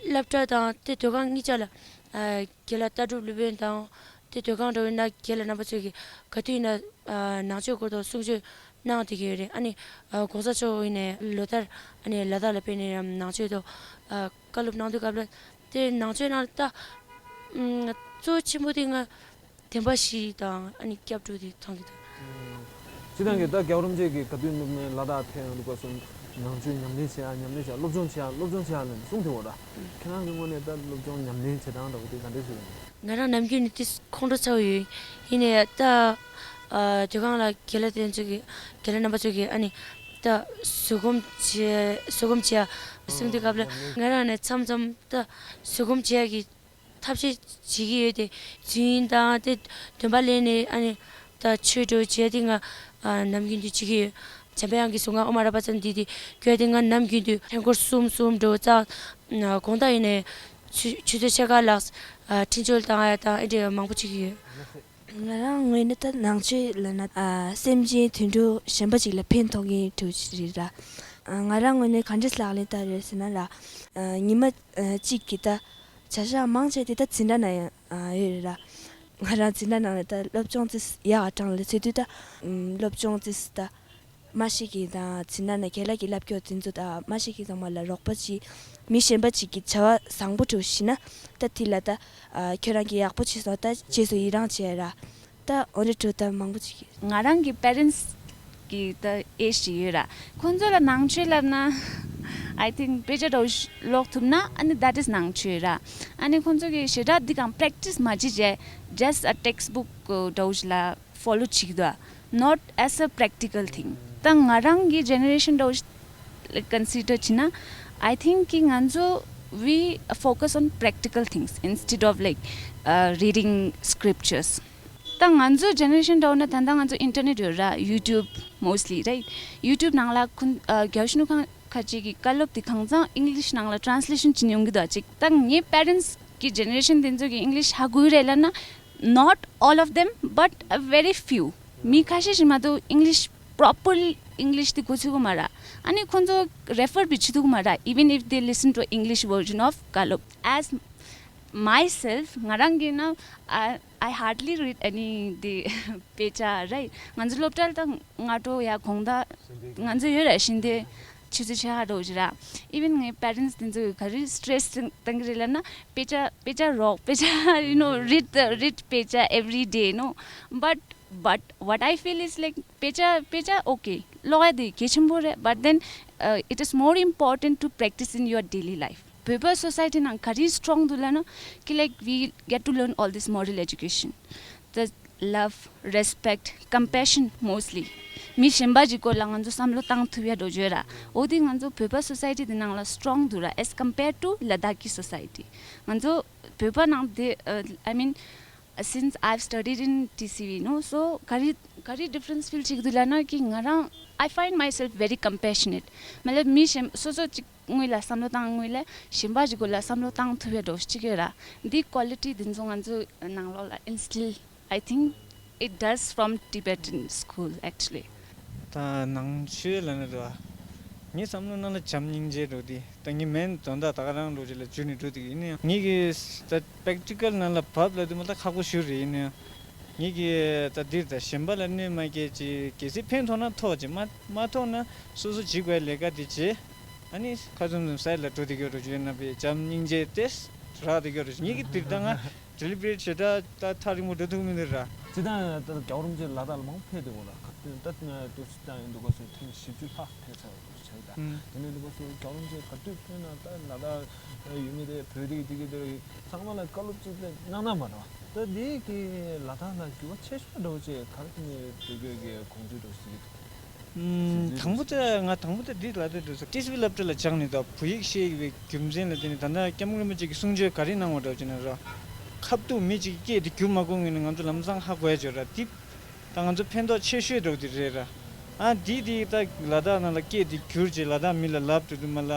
སློབ་གྲྭ་དང་དེ་སྡོད་ཁང་གཉིས་ཆ་ལ་ཨ་རྒན་ལགས་ལྟ་གྲུབ་སློབ་དཔོན་དང་དེ་སྡོད་ཁང་འདྲ་བོ་ཡིན་ན་རྒན་ལགས་རྣམ་པ་ཚོས་ཀྱིས་ག་དུས་ཡིན་ན་ཨ་ནང་ཆོས་སྐོར་དང་གསུང་ཆོས་གནང་བསྡད་ཀྱི་ཡོད་རེད། ཨ་ནི་ཨ་གོང་ས་མཆོག་ཡིན་ནའི་ལོ་ལྟར་ཨ་ནི་ལ་དྭགས་ལ་ཕེབས་ནས་ནང་ཆོས་དང་ཨ་བཀའ་སློབ་གནང་དུས་སྐབས་ལ་དེ་ནང་ཆོས་ནང་ལ་ད་ཨམ་གཙོ་ཆེན་པོ་དེ་ང་བདེན་པ་བཞི་དང་ཨ་ནི་སྐྱབས་འགྲོ་དེ་མཐོང་གི་འདུག་སྤྱིར་བཏང་གི་ད་རྒྱལ་བ་རིན་པོ་ཆེ་གིས་ག་དུས་ནུབ་ནས་ལ་དྭགས་ཕེབས་ཡོང་དུས་སྐབས་སུ་ནང་ཆོས་ཉམས་ལེན་བྱེད་ཡ་ཉམས་ལེན་བྱེད་ཡ་སློབ་སྦྱོང་བྱེད་ཡ་སློབ་སྦྱོང་བྱེད་ཡ་ལབ་ནས་གསུངས་ཐུབ་པ་ར། ཁྱེད་རང་གི་ངོས་ནས་ད་སློབ་སྦྱོང་ཉམས་ལེན་བྱེད་སྟངས་འདྲ་བོ་དེ་ག་འདྲས་བྱུང་ཡོད། ང་རང་ནམ་རྒྱུན་ནས་དེ་ཁོང་ཁྲོ་ཚ་བོ་ཡོད། ཡིན་ནའི་ད་ཨ་སྡོད་ཁང་ལ་རྒན་ལགས་དེ་ཚོ་གིས་རྒན་ལགས་རྣམ་པ་ཚོ་གིས་ཨ་ནི་ད་བཟོད་སྒོམ་བྱེད་བཟོད་སྒོམ་བྱེད་ཡ་གསུང་དུས་སྐབས་ལ་ང་རང་ནས་མཚམས་མཚམས་ད་བཟོད་སྒོམ་བྱེད་ཡ་གི་ཐབས་ཤེས་བྱེད་ཀྱི་ཡོད་དེ། རྫུན་དང་དེ་འདོན་པ་ལེན་ནས་ཨ་ནི་ད་ཆོས་འགྲོ་བྱས་དེ་ང་ཨ་ནམ་རྒྱུན་དུ་བྱེད་ཀྱི་ཡོད། འཇམ་དཔལ་དབྱངས་ཀྱི་གཟུངས་སྔགས་ཨོཾ་ཨ་ར་པ་ཙ་ན་དྷཱིཿ་དེ་བརྒྱུད་དེ་ང་ནམ་རྒྱུན་དུ་ཐེངས་སྐོར་གསུམ་གསུམ་འགྲོ་ཙང་དགོང་དག་ཡིན་ནའི་ཆུ་ཆུ་ཚོད་ཕྱེད་ཀ་ལྷག་ཨ་འཕྲིན་བཅོལ་བཏང་ཡ་དང་ཨེ་འདྲ་མང་པོ་བྱེད་ཀྱི་ཡོད། ང་རང་ངོས་ནས་ད་ནང་ཆོས་ལབ་ན་ཨ་སེམས་ཅན་དུད་འགྲོ་གཞན་པ་ཅིག་ལ་ཕན་ཐོགས་མཁན་འདྲ་བོ་ཅིག་རེད་ར། ཨ་ང་རང་ངོས་ནས་ག་འདྲས་ལག་ལེན་བསྟར་ཡོད་ཟེར་ན་ར། ཨ་ཉི་མ་ཨ་གཅིག་གི་ད་བྱ་གཞག་མང་ཆེ་དེ་ད་འཛིན་གྲྭ་ནང་ཡང་ཨ་ཡོད་རེད་ར། ང་རང་འཛིན་གྲྭ་ནང་ལ་ད་སློབ་སྦྱོང་ཙི་ཡག་གྲངས་ལ་ཚོད་དུས་ད་ཨམ་སློབ་སྦྱོང་ཙི་ད་མ་ཤེས་མཁན་དང་འཛིན་གྲྭ་ནང་རྒན་ལགས་ཀྱི་བསླབ་སྐྱོར་དེ་ཚོ་ད་མ་ཤེས་མཁན་ཚང་མ་ལ་རོགས་པ་ཅིག་མི་གཞན་པ་ཅིག་གིས་བྱ་བ་བཟང་པོ་འདྲ་བོ་ཤེས་ན་ད་དེ་ལ་ད་ཨ་ཁྱོད་རང་གིས་ཡག་པོ་བྱས་སོང་ད་རྗེས་སུ་ཡི་རང་བྱས་ར། ད་འོ་འདྲ་འདྲ་བོ་ད་མང་པོ་ཅིག་ཡོད། ང་རང་གི་པེ་རེན་སི་གི་ད་ཨེ་ཇི་ཡོད་ར། ཁོང་ཚོ་ལ་ནང་ཆོས་ལབ་ན་I think དཔེ་ཆ་འདྲ་བོ་ཞིག་ཀློག་ཐུབ་ན་ཨ་ནི་that is ནང་ཆོས་ར། ཨ་ནི་ཁོང་ཚོ་གི་ཞེ་དྲག་འདི་གང་པེ་རེག་ཊི་སི་མ་བྱེད་བྱས་just a textbook འདྲ་བོ་ཞིག་ལ་ཕོ་ལོ་བྱེད་ཀྱི་འདུག not as a practical thing. ད་ང་རང་གི་ཇེ་ནེ་རེ་ཤན་འདྲ་བོ་ཞིག་like consider བྱས་ན། I think གི་ང་ཚོ་we focus on practical things instead of like uh, reading scriptures. ད་ང་ཚོ་ཇེ་ནེ་རེ་ཤན་འདྲ་བོ་ན་ད་ལྟ་ང་ཚོ་ཨིན་ཊར་ནེཊ་ཡོད་ར། YouTube mostly right? YouTube ནང་ལ་ཁུན་ཨ་རྒྱལ་གཞོན་ནུ་ཁང་ཁ་ཅིག་གི་བཀའ་སློབ་དེ་གང་ཚང་ཨིང་ལིཤ་ནང་ལ་ཊེ་རན་སི་ལེ་ཤན་བྱེད་ཡོང་གི་འདུག་ཅིག་ད་ངའི་པེ་རེན་སི་གི་ཇེ་ནེ་རེ་ཤན་དེ་ཚོ་གི་ཨིང་ལིཤ་ཧ་གོ་གི་རེད་ལབ་ན། Not all of them, but a very few. མི་ཁ་ཤས་ཤིག་མ་གཏོགས་ཨིང་ལིཤ་པོ་རོ་པར་ལི་ཨིང་ལིཤ་དེ་གོ་ཚུགས་ཀྱི་མ་རེད། ཨ་ནི་ཁོང་ཚོ་རེ་ཕར་བི་བྱེད་ཐུབ་ཀྱི་མ་རེད། Even if they listen to English version of བཀའ་སློབ། As Myself, ང་རང་གིས་ན, I, I hardly read any the དཔེ་ཆ, right? ང་ཚོ་སློབ་གྲྭ་ལ་ད་སྔ་དྲོ་ཡ་དགོང་དག་ང་ཚོ་ཡོད་ར། ཤིང་དེ་ཆུ་ཚོད་ཕྱེད་ཀ་འགྲོ་གི་ར། Even ངའི་parents དེ་ཚོ་ག་རེ་stress བཏང་གི་རེད་ལབ་ན། དཔེ་ཆ་དཔེ་ཆ་རོགས། དཔེ་ཆ you know read the read དཔེ་ཆ every day, no? But but what I feel is like དཔེ་ཆ་དཔེ་ཆ okay, ཀློག་ཡ་དེ་གལ་ཆེན་པོ་རེད། But then, uh, it is more important to practice in your daily life. བོད་པ་society ནང་ག་རེ་strong འདུག་ལབ་ན། ཀི like we get to learn all this moral education, the love, respect, compassion mostly. མི་གཞན་པ་ཞིག་སྐོར་ལ་ང་ཚོ་བསམ་བློ་བཏང་ཐུབ་ཡ་འགྲོ་བརྗོད་ར། འོ་དེ་ང་ཚོ་བོད་པ་society དེ་ནང་ལ་strong འདུག་ར, as compared to Ladakhi society. ང་ཚོ་བོད་པ་ནང་དེ་uh, I mean, since I've studied in T C V, no, so ག་རེ་ག་རེ་difference feel བྱེད་ཀྱི་འདུག་ལབ་ན། ཀི་ང་རང་I find myself very compassionate. མ་ལབ་མི་གཞན་སོ་སོ་གཅིག་དངུལ་ལ་བསམ་བློ་བཏང་དངུལ་ལས་གཞན་པ་ཞིག་སྐོར་ལ་བསམ་བློ་བཏང་ཐུབ་ཡ་འགྲོ་གཅིག་ཡོད་ར། འདི་quality འདི་ཚོ་ང་ཚོ་ནང་ལོགས་ལ་instill, I think it does from Tibetan school actually. ད་ནང་ཆོས་ལ་ནི་རེད་བ། ངའི་བསམ་བློ་ནང་ལ་བྱམས་སྙིང་རྗེ་འགྲོ་དེ་ད་ངའི་མན་དོན་དག་ད་ག་རང་འགྲོ་ཅིག་ལ་འཇུ་ནི་འགྲོ་དེ་ཡིན་ནའང་ངེད་ཀྱི་ད་practical ནང་ལ་བབ་ལ་དུ་མ་ད་ཁག་པོ་ཞུ་རེད། ཡིན་ནའང་ངེད་ཀྱི་ད་འདིར་ད་གཞན་པ་ལ་གནོད་མ་སྐྱེལ་ཅིག་གལ་སྲིད་ཕན་ཐོགས་ན་ཐོགས་ཅིག་མ་མ་ཐོགས་ན་སོ་སོ་བྱེད་དགོས་ལས་ཀ་དེ་བྱེད། ཨ་ནི་ཁ་ཙུམ་ཙུམ་སའི་ལ་འགྲོ་དེ་གྱོ་རུ་བྱེད་ན་བས་བྱམས་སྙིང་རྗེ་དེ་རག་དེ་གྱོ་རུ་ངེད་ཀྱི་འདིར་ད་ང་deliberate བྱེད་ད་ད་ཐག་རིང་པོ་འགྲོ་ཐུབ་མི་འདུག་ར། ཅི་ད་ད་རྒྱལ་བ་རིན་པོ་ཆེ་ལ་དྭགས་ལ་མང་ཕེབས་འདུག་གོ་ལ། ཁ་ཏོན་ད་ཏོག་ཙམ་བཏང་ཡོང་འདུག་ག་སོ་ཐེངས་བཞི་བཅུ་ལྷག་ཕེབས་ཚར་འདུག་ཆགས་ད། ཨུམ། དེ་ནས་འདུག་ག་སོ་རྒྱལ་བ་རིན་པོ་ཆེ་ག་དུས་ཕེབས་ན་ད་ལ་དྭགས་ཡུལ་མི་དེ་བོད་དེ་གི་དེ་གི་དེ་གི་ཚང་མ་ལ་བཀའ་སློབ་ཅིག་ད་གནང་ན་མ་རེད་བ། ད་དེ་གི་ལ་དྭགས་ལ་འགྱུར་བ་ཆེ་ཤོས་འདྲ་བོ་ཅིག་ག་རེ་ནས་འགྲོ་དགོས་ཀྱི་དགོངས་ཚུལ་འདྲ་བོ་ཞིག་གི། ཨུམ། དང་པོ་དེ་ང་དང་པོ་དེ་འདི་ལ་དེ་འདྲ་ས་ཏི་སི་ཝི་སློབ་གྲྭ་ལ་སྦྱངས་ནས་ད་བོད་ཡིག་ཤེས་པའི་རྒྱུ་མཚན་ལ་བརྟེན་ནས་ད་ལྟ་སྐྱབས་མགོན་རིན་པོ་ཆེ་གིས་གསུང་ཆོས་ག་རེ་གནང་བ་འདྲ་བྱས་ན་ར། ཁ་ཐུག་མི་གཅིག་སྐད་དེ་བསྒྱུར་མ་དགོས་ངེས་ནས་ང་ཚོ་ལམ་སང་ཧ་གོ་ཡ་བྱོས་ར། དེ་ད་ང་ཚོ་ཕན་ཐོགས་ཆེ་ཤོས་འདྲ་བོ་དེ་རེད་ར། ཨ་དེ་དེ་ད་ལ་དྭགས་ནང་ལ་སྐད་དེ་བསྒྱུར་བྱས་ལ་དྭགས་མི་ལ་ལབ་འགྲོ་དུས་མ་ལ་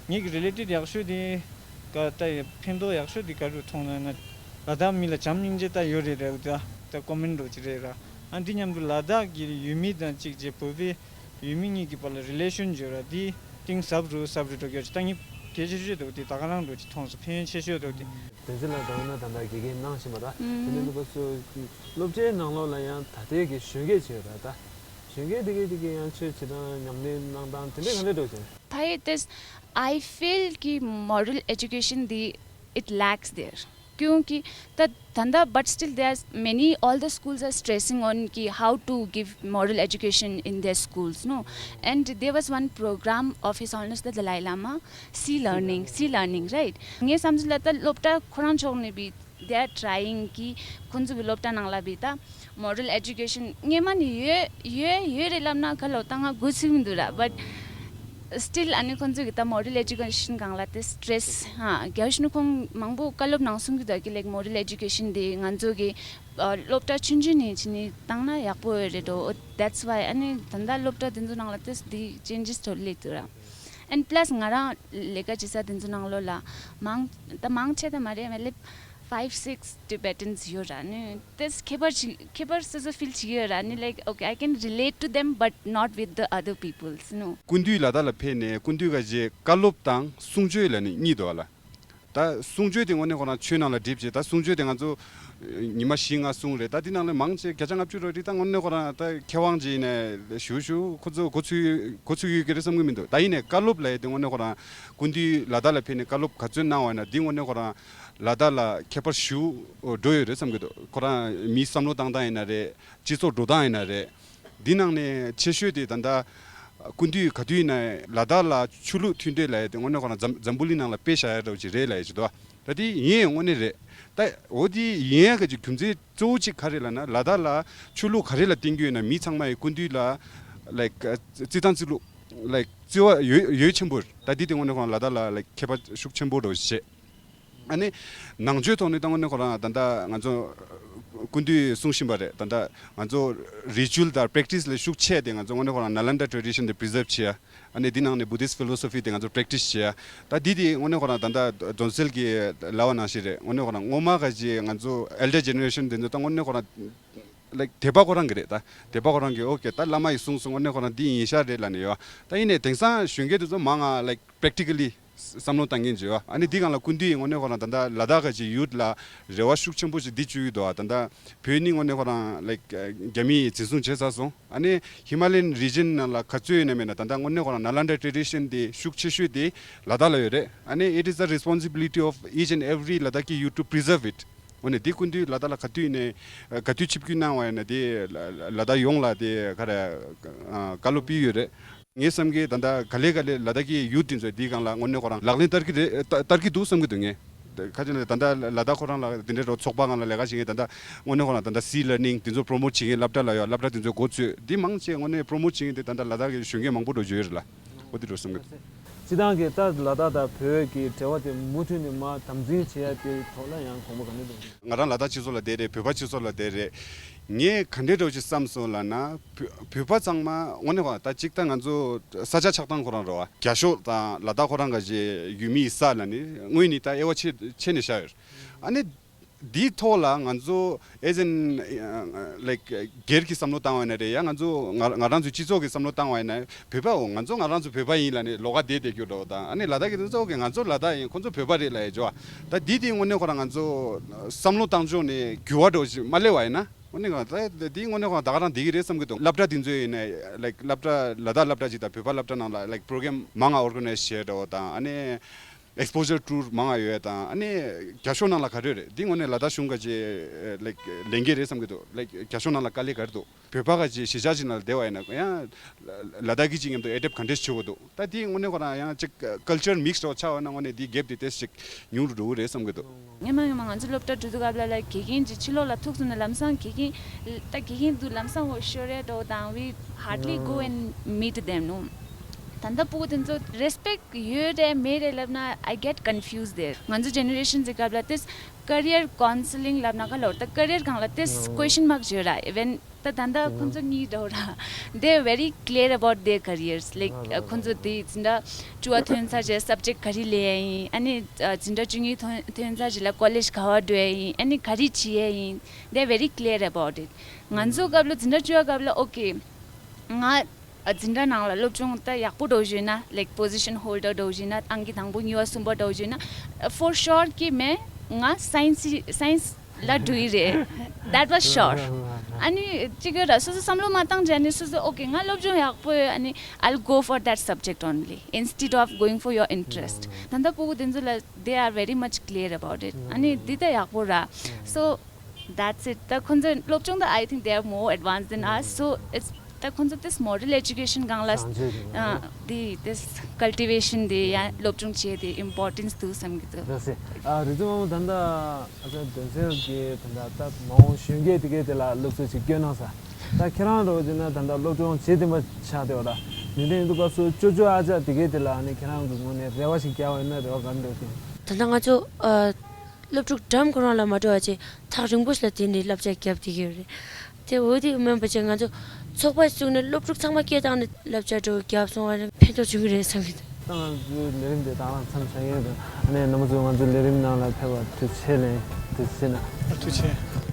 ངེད་ཀྱི་related ཡག་ཤོས་དེ་ག་ད་ཡ་ཕན་ཐོགས་ཡག་ཤོས་དེ་ག་རེ་མཐོང་ན་ན་ལ་དྭགས་མི་ལ་བྱམས་སྙིང་རྗེ་ད་ཡོད་རེད་ར། ད་ད་ཀོ་མེན་འདྲ་བོ་ཅིག་རེད་ར། ཨ་འདི་མཉམ་དུ་ལ་དྭགས་ཀྱི་ཡུལ་མི་དང་གཅིག་བྱས་བོད་པའི་ཡུལ་མི་གཉིས་ཀྱི་བར་ལ་relation བརྗོད་ར་འདི་གཏིང་ཟབ་རུ་ཟབ་རུ་འགྲོ་རྒྱུ་ཅིག་ད་ངས་གལ་ཆེ་ཤོས་འདུག་དེ་ད་ག་རང་འགྲོ་ཅིག་མཐོང་སོང་། ཕན་ཡོན་ཆེ་ཤོས་འདུག་དེ། དེ་ཚོ་ལ་དང་ན་ད་ལྟ་དགེ་རྒན་གནང་བཞིན་པ་ར། དེ་ནས་ལུག་པ་ཚོ་སློབ་གྲྭའི་ནང་ལོགས་ལ་ཡང་ད་ལྟའི་གི་གཞོན་སྐྱེས་བྱས་ར། ད་གཞོན་སྐྱེས་དེ་གས་དེ་གས་ཡང་ཆོས་བྱེད་སྟངས་ཉམས་ལེན་གནང་སྟངས་དེ་འདྲས་ག་འདྲས་འགྲོ་བྱུང་། ད་ཡི་དེ། I feel གི་moral education དེ་it lacks there. क्योंकि the धंधा, but still there are many, all the schools are stressing on कि how to give moral education in their schools, no? And there was one program of His Holiness the Dalai Lama, C learning, C learning, right? ངའི་བསམ་ཚུལ་ལ་ད་སློབ་གྲྭ་ཁོ་རང་ཕྱོགས་ནས་བི་they are trying कि ཁོང་ཚོ་བི་སློབ་གྲྭ་ནང་ལ་བི་ད་moral education སྔོན་མ་ནས་ཡོད་ཡོད་ཡོད་རེད་ལབ་ན་ག་ལོ་ད་ང་གོ་ཚུལ་མི་འདུག་ར། But still ཨ་ནི་ཁོང་ཚོ་གི་ད་moral education སྒང་ལ་དེ་stress ཧ་རྒྱལ་སྤྱི་ནི་ཁོང་མང་པོ་བཀའ་སློབ་ནང་གསུང་གི་འདུག་གི like moral education དེ་ང་ཚོ་གི་ཨ་སློབ་གྲྭ་ཆུང་ཆུང་ནས་བྱས་ནས་བཏང་ན་ཡག་པོ་ཡོད་རེད་འགྲོ། That's why ཨ་ནི་ད་ལྟ་སློབ་གྲྭ་དེ་ཚོ་ནང་ལ་དེ་དེ་changes ཐོབ་སླེབས་འདུག་ར། And plus ང་རང་ལས་ཀ་བྱེད་ས་དེ་ཚོ་ནང་ལོགས་ལ་མང་ད་མང་ཆེ་ད་མ་རེད་མ་ལེབ་five six Tibetans ཡོད་ར་ནི། དེས་ཁྱད་པར་ཅིག་ཁྱད་པར་སོ་སོ་feel བྱེད་ཀྱི་ཡོད་ར་ནི། Like, okay, I can relate to them, but not with the other peoples, no. སྐུ་མདུན་ལ་དྭགས་ལ་ཕེབས་ནས་སྐུ་མདུན་ག་རྗེས་བཀའ་སློབ་དང་གསུང་ཆོས་ལ་ནི་གཉིས་འདུག་ཨ་ལ། ད་གསུང་ཆོས་དེ་དངོས་གནས་ཁོ་རང་ཆོས་ནང་ལ་སྒྲིབ་བྱས། ད་གསུང་ཆོས་དེ་ང་ཚོ་ཉི་མ་བཞི་ལྔ་གསུང་རེད། ད་དེ་ནང་ལ་མང་ཆེ་བརྒྱ་ཆ་ལྔ་བཅུ་རོ་རི་ད་དངོས་གནས་ཁོ་རང་ད་མཁས་དབང་ཅིག་ཡིན་ནས་ཞུ་ཞུ་ཁོ་ཚོ་གོ་ཚུགས་གོ་ཚུགས་ཡོད་ཀྱི་རེད་བསམ་གྱི་མི་འདུག་ད་ཡིན་ནས་བཀའ་སློབ་ལ་ཡ་དེ་དངོས་གནས་ཁོ་རང་སྐུ་མདུན་ལ་དྭགས་ལ་ཕེབས་ནས་བཀའ་སློབ་ག་ཚོད་གནང་བ་ཡིན་ན་དེ་དངོས་གནས་ཁོ་རང་ལ་དྭགས་ལ་ཁྱད་པར་ཞུ་འགྲོ་ཡོད་རེད་བསམ་གྱི་འདུག་ཁོ་རང་མིའི་བསམ་བློ་བཏང་སྟངས་ཡིན་ན་རེད། སྤྱི་ཚོགས་འགྲོ་སྟངས་ཡིན་ན་རེད། འདི་ནང་ནས་ཆེ་ཤོས་དེ་ད་ལྟ་སྐུ་མདུན་ག་དུས་ཡིན་ན་ལ་དྭགས་ལ་ཆོས་ལུགས་མཐུན་འབྲེལ་ལབ་ཡ་དེ་དངོས་གནས་ཁོ་རང་འཛམ་འཛམ་བུ་གླིང་ནང་ལ་དཔེ་བཞག་ཡ་འདྲ་བོ་ཅིག་རེད་ལབ་ཡ་ཅིག་འདུག་ད་དེ་ཡིན་ཡང་དངོས་གནས་རེད། ད་འོ་དེ་ཡིན་ཡ་ག་ཅིག་རྒྱུ་མཚན་གཙོ་བོ་གཅིག་ག་རེ་ལབ་ན་ལ་དྭགས་ལ་ཆོས་ལུགས་ག་རེ་ལ་བརྟེན་རྒྱུ་ཡོད་ན་མི་ཚང་མ་ཡི་སྐུ་མདུན་ལ་like བརྩི་སྟངས་བརྩི་ལུགས་like བརྩི་བ་ཡོད་ཡོད་ཆེན་པོ་རེད། ད་དེ་དེ་དངོས་གནས་ཁོ་རང་ལ་དྭགས་ལ་like ཁྱད་པར་ཤུགས་ཆེན་པོ་འདྲ་བོ་ཞིག་བྱེད། ཨ་ནི་ནང་ཆོས་ཐོག་ནས་ད་དངོས་གནས་ཁོ་རང་ད་ལྟ་ང་ཚོ་སྐུ་མདུན་གསུང་བཞིན་པ་རེད། ད་ལྟ་ང་ཚོ་ritual དང་practice ལས་ཤུགས་ཆེ་དེ་ང་ཚོ་དངོས་གནས་ཁོ་རང་Nalanda tradition དེ་preserve བྱེད་ཡ། ཨ་ནི་འདི་ནང་ནས་Buddhist philosophy དེ་ང་ཚོ་practice བྱེད་ཡ། ད་འདི་དེ་དངོས་གནས་ཁོ་རང་ད་ལྟ་John Searle གིས་ལབ་པ་ནང་བཞིན་རེད། དངོས་གནས་ཁོ་རང་སྔོན་མ་ག་ཅིག་ང་ཚོ་elder generation དེ་ཚོ་ད་དངོས་གནས་ཁོ་རང་like དད་པ་ཁོ་རང་གི་རེད། ད་དད་པ་ཁོ་རང་གི་okay ད་བླ་མ་ཡིས་གསུངས་སོང་། དངོས་གནས་ཁོ་རང་འདི་ཡིན་ཤག་རེད་ལབ་ནས་ཡོད། ད་ཡིན་ནའི་དེང་སང་གཞོན་སྐྱེས་དེ་ཚོ་མང་ང་like practically བསམ་བློ་བཏང་མཁན་ཅིག་ཡོད། ཨ་ནི་འདི་སྒང་ལ་སྐུ་མདུན་ཡིས་དངོས་གནས་ཁོ་རང་ད་ལྟ་ལ་དྭགས་ཀྱི་ཡུཐ་ལ་རེ་བ་ཤུགས་ཆེན་པོ་ཞིག་འདི་བཅོལ་གྱི་འདུག་ད་ལྟ་བོད་ནི་དངོས་གནས་ཁོ་རང་ལའིག་རྒྱ་མིས་འཛིན་བཟུང་བྱས་ཚར་སོང་། ཨ་ནི་Himalayan region ནང་ལ་ག་ཚོད་ཡོད་ན་མེད་ན་ད་ལྟ་དངོས་གནས་ཁོ་རང་Nalanda tradition དེ་ཤུགས་ཆེ་ཤོས་དེ་ལ་དྭགས་ལ་ཡོད་རེད། ཨ་ནི it is the responsibility of each and every Ladakhi youth to preserve it. འོ་ནས་དེ་སྐུ་མདུན་ལ་དྭགས་ལ་ག་དུས་ནས་ག་དུས་ཆིབས་བསྒྱུར་གནང་བ་ཡིན་ན་དེ་ལ་དྭགས་ཡོངས་ལ་དེ་ག་རེ་བཀའ་སློབ་ཕུལ་ཡོད་རེད། ངའི་བསམ་གྱི་ད་ལྟ་ག་ལེ་ག་ལེ་ལ་དྭགས་ཀྱི་ཡུཐ་དེ་ཚོ་དེའི་སྒང་ལ་དངོས་གནས་ཁོ་རང་ལག་ལེན་བསྟར་གྱི་རེད། བསྟར་གྱི་འདུག་བསམ་གྱི་འདུག་ངས། ཁ་ཅིག་ན་ད་ལྟ་ལ་དྭགས་ཁོ་རང་ལ་དེ་འདྲའི་རོ་ཚོགས་པ་སྒང་ལ་ལས་ཀ་བྱེད་མཁན་ད་ལྟ་དངོས་གནས་ཁོ་རང་ད་ལྟ་C learning དེ་ཚོ་པྲོ་མོཊ་བྱེད་མཁན་སློབ་གྲྭ་ལ་ཡོད། སློབ་གྲྭ་དེ་ཚོའི་འགོ་ཚུགས་འདི་མང་ཆེ་དངོས་གནས་པྲོ་མོཊ་བྱེད་མཁན་དེ་ད་ལྟ་ལ་དྭགས་ཀྱི་གཞོན་སྐྱེས་མང་པོ་འགྲོ་རྒྱུ་ཡོད་རེད་ལ། འོ་དེ་འགྲོ་བསམ་གྱི་འདུག་སྤྱི་བཏང་གི་ད་ལ་དྭགས་དང་བོད་ཀྱི་འབྲེལ་བ་དེ་མུ་མཐུད་ནས་མར་དམ་འཛིན་བྱེད་ཡ་དེ་ཐོག་ལ་ཡང་དགོངས་པ་ག་འདྲ་འདུག་ང་རང་ལ་དྭགས་སྤྱི་ཚོགས་ལ་བསྡད་རེད། བོད་པ་སྤྱི་ཚོགས་ལ་བསྡད་རེད། ངས་ག་འདྲའི་འདྲ་བོ་ཅིག་བསམ་སོང་ལབ་ན། བོད་བོད་པ་ཚང་མ་དངོས་གནས་ཁོ་ད་གཅིག་ད་ང་ཚོ་ས་ཆ་ཆགས་སྟངས་ཁོ་རང་རེད་བ། རྒྱ་ཤོག་དང་ལ་དྭགས་ཁོ་རང་ག་ཅེ་ཡུལ་མིའི་ས་ལ་ནི་དངོས་ནི་ད་དབྱེ་བ་ཕྱེ་ཕྱེ་ནས་བཞག་ཡོད། ཨ་ནི་འདིའི་ཐོག་ལ་ང་ཚོ་as in like སྒེར་གྱི་བསམ་བློ་བཏང་བ་ན་རེད་ཡ། ང་ཚོ་ང་ང་རང་ཚོའི་སྤྱི་ཚོགས་ཀྱི་བསམ་བློ་བཏང་བ་ན་བོད་པའོ་ང་ཚོ་ང་རང་ཚོ་བོད་པ་ཡིན་ལབ་ནས་ལོགས་ཀ་བསྡད་བསྡད་རྒྱུ་འདྲ་བོ་དང་། ཨ་ནི་ལ་དྭགས་ཀྱི་དེ་ཚོ་ཨོ་ཁེ་ང་ཚོ་ལ་དྭགས་ཡིན། ཁོ་ཚོ་བོད་པ་རེད་ལབ་ཡ་ཅོ། ད་འདི་དེ་དངོས་གནས་ཁོ་རང་ང་ཚོ་བསམ་བློ་བཏང་ཕྱོགས་ནས་འགྱུར་བ་འགྲོ་ཞིག་མ་སླེབས་པ་ཡིན་ན། དངོས་གནས་ཁོ་ད་འདི་དངོས་གནས་ཁོ་རང་ད་ག་རང་འདི་གི་རེད་བསམ་གི་འདུག་སློབ་གྲྭ་འདི་ཚོའི་ཡིན་ནའི་like སློབ་གྲྭ་ལ་དྭགས་སློབ་གྲྭ་ཅིག་དང་བོད་པ་སློབ་གྲྭ་ནང་ལ་like program མང་ང་organize བྱས་འདྲ་བོ་དང་། ཨ་ནི་exposure tour མང་ང་ཡོད་དང་། ཨ་ནི་རྒྱ་ཤོག་ནང་ལ་ག་རེ་རེད། འདི་དངོས་གནས་ལ་དྭགས་གཞུང་ག་ཅེ་like ལས་འགན་རེད་བསམ་གི་འདུག like རྒྱ་ཤོག་ནང་ལ་དཀའ་ལས་ག་རེ་འདུག་བོད་པ་ག་ཅེ་གཞིས་ཆགས་ཅིག་ནང་ལ་བསྡད་པ་ཡིན་ན་ཡང་ལ་དྭགས་ཀྱི་ཅིག་མཉམ་དུ་adapt ག་འདྲས་བྱེད་དགོས་འདུག་ད་དེ་དངོས་གནས་ཁོ་རང་ཡང་ཅིག་culture mix འདྲ་བོ་ཆགས་པ་ན་དངོས་གནས་དེའི་gap དེ་ཏོག་ཙམ་ཅིག་ཉུང་རུ་འགྲོ་གི་རེད་བསམ་གི་འདུག་ངས་མ་ངས་མ་ང་ཚོ་སློབ་གྲྭ་འགྲོ་དུས་སྐབས་ལ་ལ་དགེ་རྒན་གྱིས་ཕྱི་ལོགས་ལ་ཐུག་སོང་ན་ལམ་སང་དགེ་རྒན་ད་དགེ་རྒན་འདུག་ལམ་སང་འོ་ཤོར་རེད་འགྲོ་དང་། we hardly go and meet them ནོ། ད་ལྟ་ཕྲུ་གུ་དེ་ཚོ་respect ཡོད་རེད་མེད་རེད་ལབ་ན། I get confused there. ང་ཚོ་generation ཟེར་སྐབས་ལ་ཏིས་career counselling ལབ་ན་ག་ལོར་ད་career སྒང་ལ་ཏིས་question mark ཡོད་ར། even ད་ད་ལྟ་ཁོང་ཚོ་གཉིས་འདྲ་བོ་ར། They are very clear about their careers. Like ཁོང་ཚོ་དེ་འཛིན་གྲྭ་བཅུ་བ་ཐོན་ཚར་རྗེས་subject ག་རེ་ལེན་ཡ་ཡིན། ཨ་ནི་འཛིན་གྲྭ་བཅུ་གཉིས་ཐོན་ཐོན་ཚར་རྗེས་ལ་college ག་བ་འགྲོ་ཡ་ཡིན། ཨ་ནི་ག་རེ་བྱེད་ཡ་ཡིན། They are very clear about it. ང་ཚོ་སྐབས་ལ་འཛིན་གྲྭ་བཅུ་བ་སྐབས་ལ་okay ང་འཛིན་གྲྭ་ནང་ལ་སློབ་སྦྱོང་ད་ཡག་པོ་འགྲོ་བཞིན་ན། like position holder འགྲོ་བཞིན་ན། ཨང་ཀི་དང་པོ་གཉིས་པ་གསུམ་པ་འགྲོ་བཞིན་ན། For sure ཀི་མེ་ང་science science ལ་འགྲོ་ཡི་རེད། That was sure. ཨ་ནི་གཅིག་གི་ར་སོ་སོ་བསམ་བློ་མ་བཏང་བྱས་ནས་སོ་སོ་okay ང་སློབ་སྦྱོང་ཡག་པོ་ཡོད། ཨ་ནི་I'll go for that subject only instead of going for your interest. ད་ལྟ་ཕྲུ་གུ་དེ་ཚོ་ལ་they are very much clear about it. ཨ་ནི་འདི་ད་ཡག་པོ་ར། So that's it. ད་ཁོང་ཚོ་སློབ་སྦྱོང་ད་I think they are more advanced than us. So it's ད་ཁོང་ཚོ་this moral education སྒང་ལ་བཟང་སྤྱོད་ཀྱི་ཨ་འདི་this cultivation དེ་ཡང་སློབ་སྦྱོང་བྱེད་དེ་importance འདུག་བསམ་གྱི་འདུག་ལགས་སེ། ཨ་རི་ཛི་མ་མོ་ད་ལྟ་ཨ་ཅག་དོན་གསལ་གྱི་ད་ལྟ་ད་མ་འོངས་གཞོན་སྐྱེས་དེ་གས་དེ་ལ་སློབ་གསོ་ཞིག་སྐྱོན་གནང་ས། ད་ཁྱེད་རང་རོགས་བྱས་ན་ད་ལྟ་སློབ་སྦྱོང་བྱེད་བསྡད་པ་ཆགས་བསྡད་པ་ལ། ནི་དེ་ཡིན་དུས་སྐབས་སུ་ཅོ་ཅོ་ཨ་ཅག་དེ་གས་དེ་ལ་ནི་ཁྱེད་རང་གི་ངོས་ནས་རེ་བ་ཞིག་རྒྱག་པ་ཡིན་ན་རེ་བ་ག་འདྲ་ཞིག་ད་ལྟ་ང་ཚོ་ཨ། སློབ་ཕྲུག་འགྲམ་ཁོ་རང་ལ་མ་འགྲོ་བ་བྱས་ཐག་རིང་པོ་ཞིག་ལ་དེད་ནས་བསླབ་བྱ་བརྒྱབ་བསྡད་ཀྱི་ཡོད་རེད། དེ་འོ་དེ་མིན་པ་བྱས་ང་ཚོ་ཚོགས་པ་བཙུགས་ནས་སློབ་ཕྲུག་ཚང་མ་སྐད་བཏང་ནས་བསླབ་བྱ་འགྲོ་བརྒྱབ་སོང་བ་ནི་ཕན་ཐོགས་བྱུང་གི་རེད་བསམ་གྱི་འདུག་ད་ང་ཚོའི་ལས་རིམ་དེ་དང་བླངས་མཚམས་བཞག་ཡས་དང་། ཨ་ནི་རྣམ་པ་ཚོས་ང་ཚོའི་ལས་རིམ་ནང་ལ་ཕེབས་པར་ཐུགས་རྗེ་ཆེ་ལན་དུ་ཕྱིན་ན། ཐུགས་རྗེ་ཆེ།